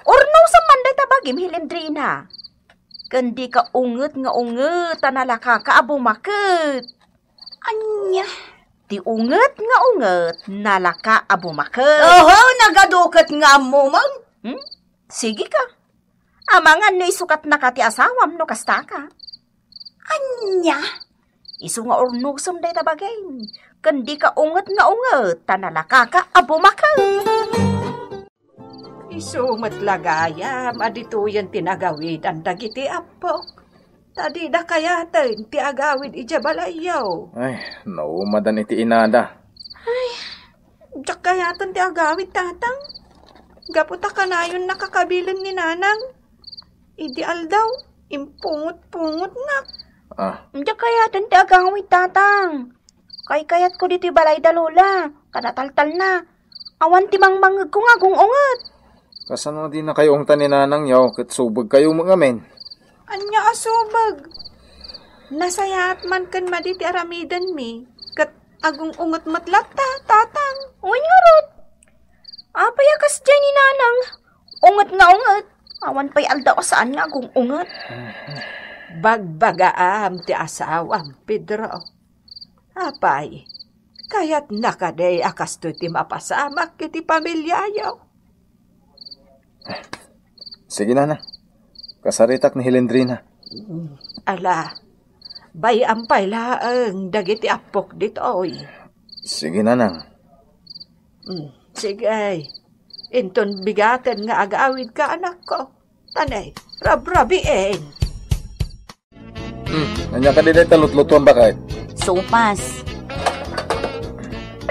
Urnosem man dayta bagim, Helendrina. Ken dika unget nga unget ta nalakaka a bumaket. Ania? Ti unget nga unget, nalaka a bumaket. Oho, nagaduket nga ammomon. Hmm? Sige ka. Amangan no isukatnaka ti asawam no kastaka. Ania? Isu nga urnosem dayta bagim, ken dika unget nga unget ta nalakaka a bumaket. Isu met la gayam a ditoyen ti nagawidan dagiti appok. Ta dida kayaten ti agawid idiay balayyo. Ay, naumadan iti inada. Ay, diak kayaten ti agawid, tatang. Gapu ta kanayon nakakabilen ni nanang. Idi aldaw, impungot-pungotnak. Ah. Diak kayaten ti agawid, tatang. Kaykayatko ditoy balayda, Lola. Kanataltalna. Awan ti mangmangngegko nga agung-unget. Kasano a dinakayo ungtan ni nanangyo ket subegkayo met ngamin? Ania a subeg? Nasayaat man ken madi ti aramidenmi, ket agung-unget met latta, tatang. Wen ngarud. Apay a kasdiay ni nanang? Unget nga unget. Awan pay aldaw a saan nga agung-unget. Bagbagaam ti asawam, Pedro. Apay, kayatna kadi a kastoy ti mapasamak iti pamiliayo? Sige, nana. Kasaritak ni Helendrina. Mm, ala, bay-am pay laeng dagiti appok ditoy. Sige, nanang. Mm, sige. Inton bigaten nga agawidka, anakko. Tanay, rabrabien. Hmm, ania kadi dayta lutlutuan, baket? Sopas.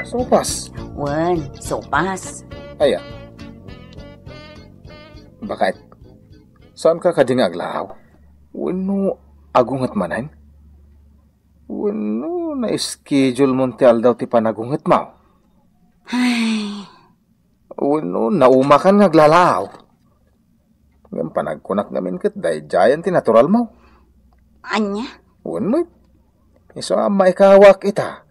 Sopas? Wen, sopas. Aya. Baket, saanka kadi nga aglaaw? Wenno agunget manen? Wenno na-schedule mon ti aldaw ti panagungetmo? Ay. Wenno naumakan nga aglalaaw? Ngem panagkunak ngamin ket daydiayen ti naturalmo. Ania? Wen met. Isu a maikawak ita.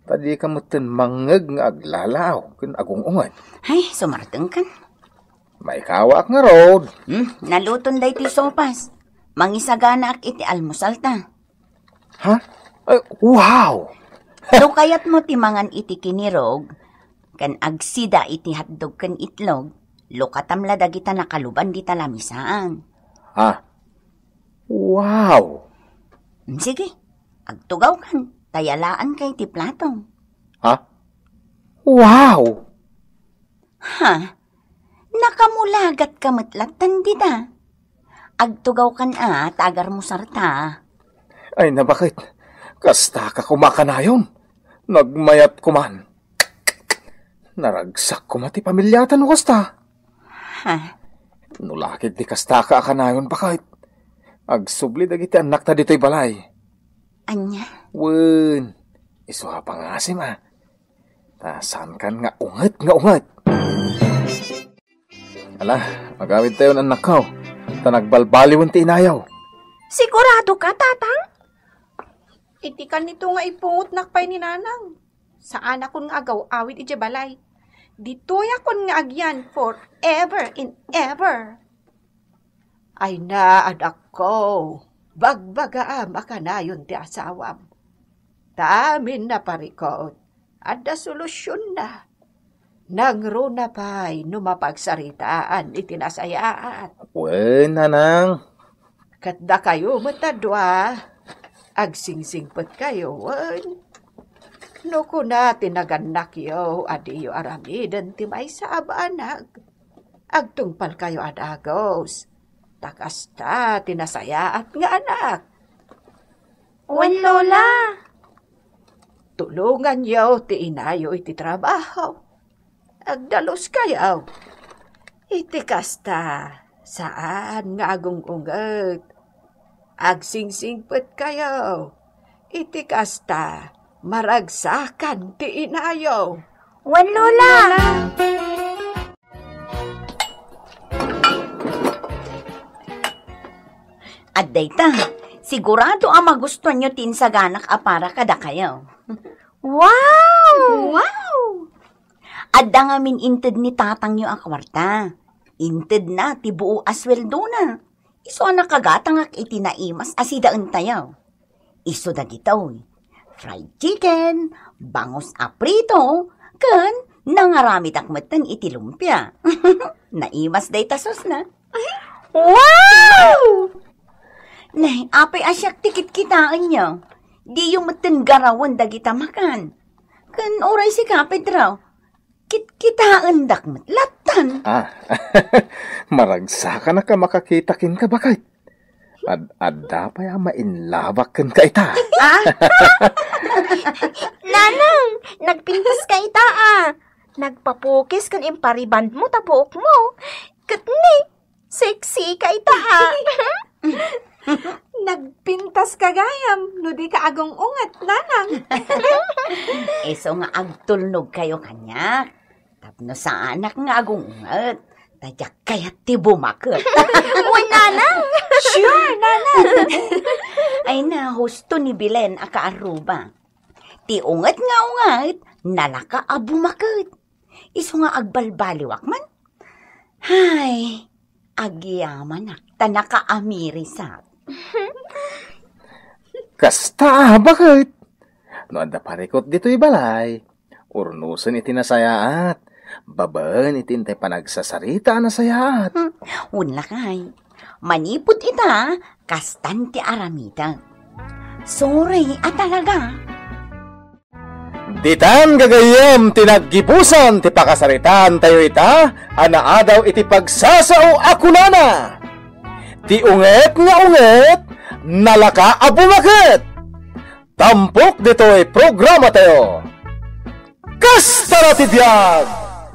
Ta dika metten mangngeg nga aglalaaw ken agung-unget. Ay, sumartengkan. Maikawak ngarud. Hmm, naluton daytoy sopas. Mangisaganaak iti almusalta. Ha? Ay, wow! No kayatmo ti mangan iti kinirog, ken agsida iti hotdog ken itlog, lukatam la dagita nakaluban dita lamisaan. Ha? Wow! Mm, sige, agtugawkan, ta yalaanka iti plato. Ha? Wow! Ha? Nakamulagatka met lattan dita. Agtugawkan a, ta agarmusarta. Ay, nabaket. Kastaka koma kanayon. Nagmayat koman. Naragsak koma ti pamiliata no kasta. Ha? No lakit di kastaka a kanayon, baket. Agsubli dagiti annakta ditoy balay. Ania? Wen, isu a pangasim a. Ta saankan nga unget nga unget. Ala, agawid tayon, annakko, ta nagbalbaliwen ti inayo. Sigurado ka, Tatang? Iti kanito nga ipungotnak pay ni Nanang. Saanakon nga agaw-awid idiay balay. Ditoyakon nga agyan forever and ever. Ay na, anakko, bagbagaam a kanayon ti asawam. Ta amin a parikut, adda solusionna. Nangruna pay no mapagsaritaan iti nasayaat. Wen, nanang. Ket dakayo met a dua, agsingsingpetkayo, wen? No kuna ti nagannakyo a diyo aramiden ti maysa a banag, agtungpalkayo a dagus, ta kasta ti nasayaat nga anak. Wen, Lola. Tulonganyo ti inayo iti trabaho. Agdaluskayo. Iti kasta, saan nga agung-unget. Agsingsingpetkayo. Iti kasta, maragsakan ti inayo. Wen, Lola. Adda ita, sigurado a magustuanyo ti insaganak a para kadakayo. Wow! Wow! Adda ngamin inted ni tatangyo a kuarta. Intedna ti buo a sueldona. Isu a nakagatangak iti naimas a sidaentayo. Isu dagitoy, fried chicken, bangus a prito, ken nangaramidak metten iti lumpia. Naimas dayta sosna. Wow! Ne, apay a siak ti kitkitaenyo? Diyo metten garawen dagita makan. Ken uray sika, Pedro, kitkitaendak met lattan. Ah, maragsakanak a makakita kenka, baket. Ad-adda pay a mainlabak kenka ita. Ah? Nanang, nagpintas ka ita, ah. Nagpapukis ken impariband mo ta buok mo. Ket ni, sexy ka ita, ah. Nagpintas ka gayam no di ka agung-unget, Nanang. Isu nga agtulnog kayo kaniak. Tapno saanak nga agung-unget, ta diak kayat ti bumaket. Wen, Nanang. Sure, Nanang. Ay na, husto ni Belen a kaarruba. Ti unget nga unget, nalaka a bumaket. Isu nga agbalbaliwak man. Hay, agyamanak, ta nakaamirisak. Kasta, baket. No adda parikut ditoy balay, urnusen iti nasayaat. Babaen iti intay panagsasarita a nasayaat. Hmm, wen lakay. Manipud ita, kastan ti aramidek. Sorry a talaga. Ditan gagayyem ti naggibusan ti pakasaritaantayo ita a naadaw iti pagsasao a kunana, "Ti unget nga unget, nalaka a bumaket." Tampok ditoy programatayo. Kasta la ti biag!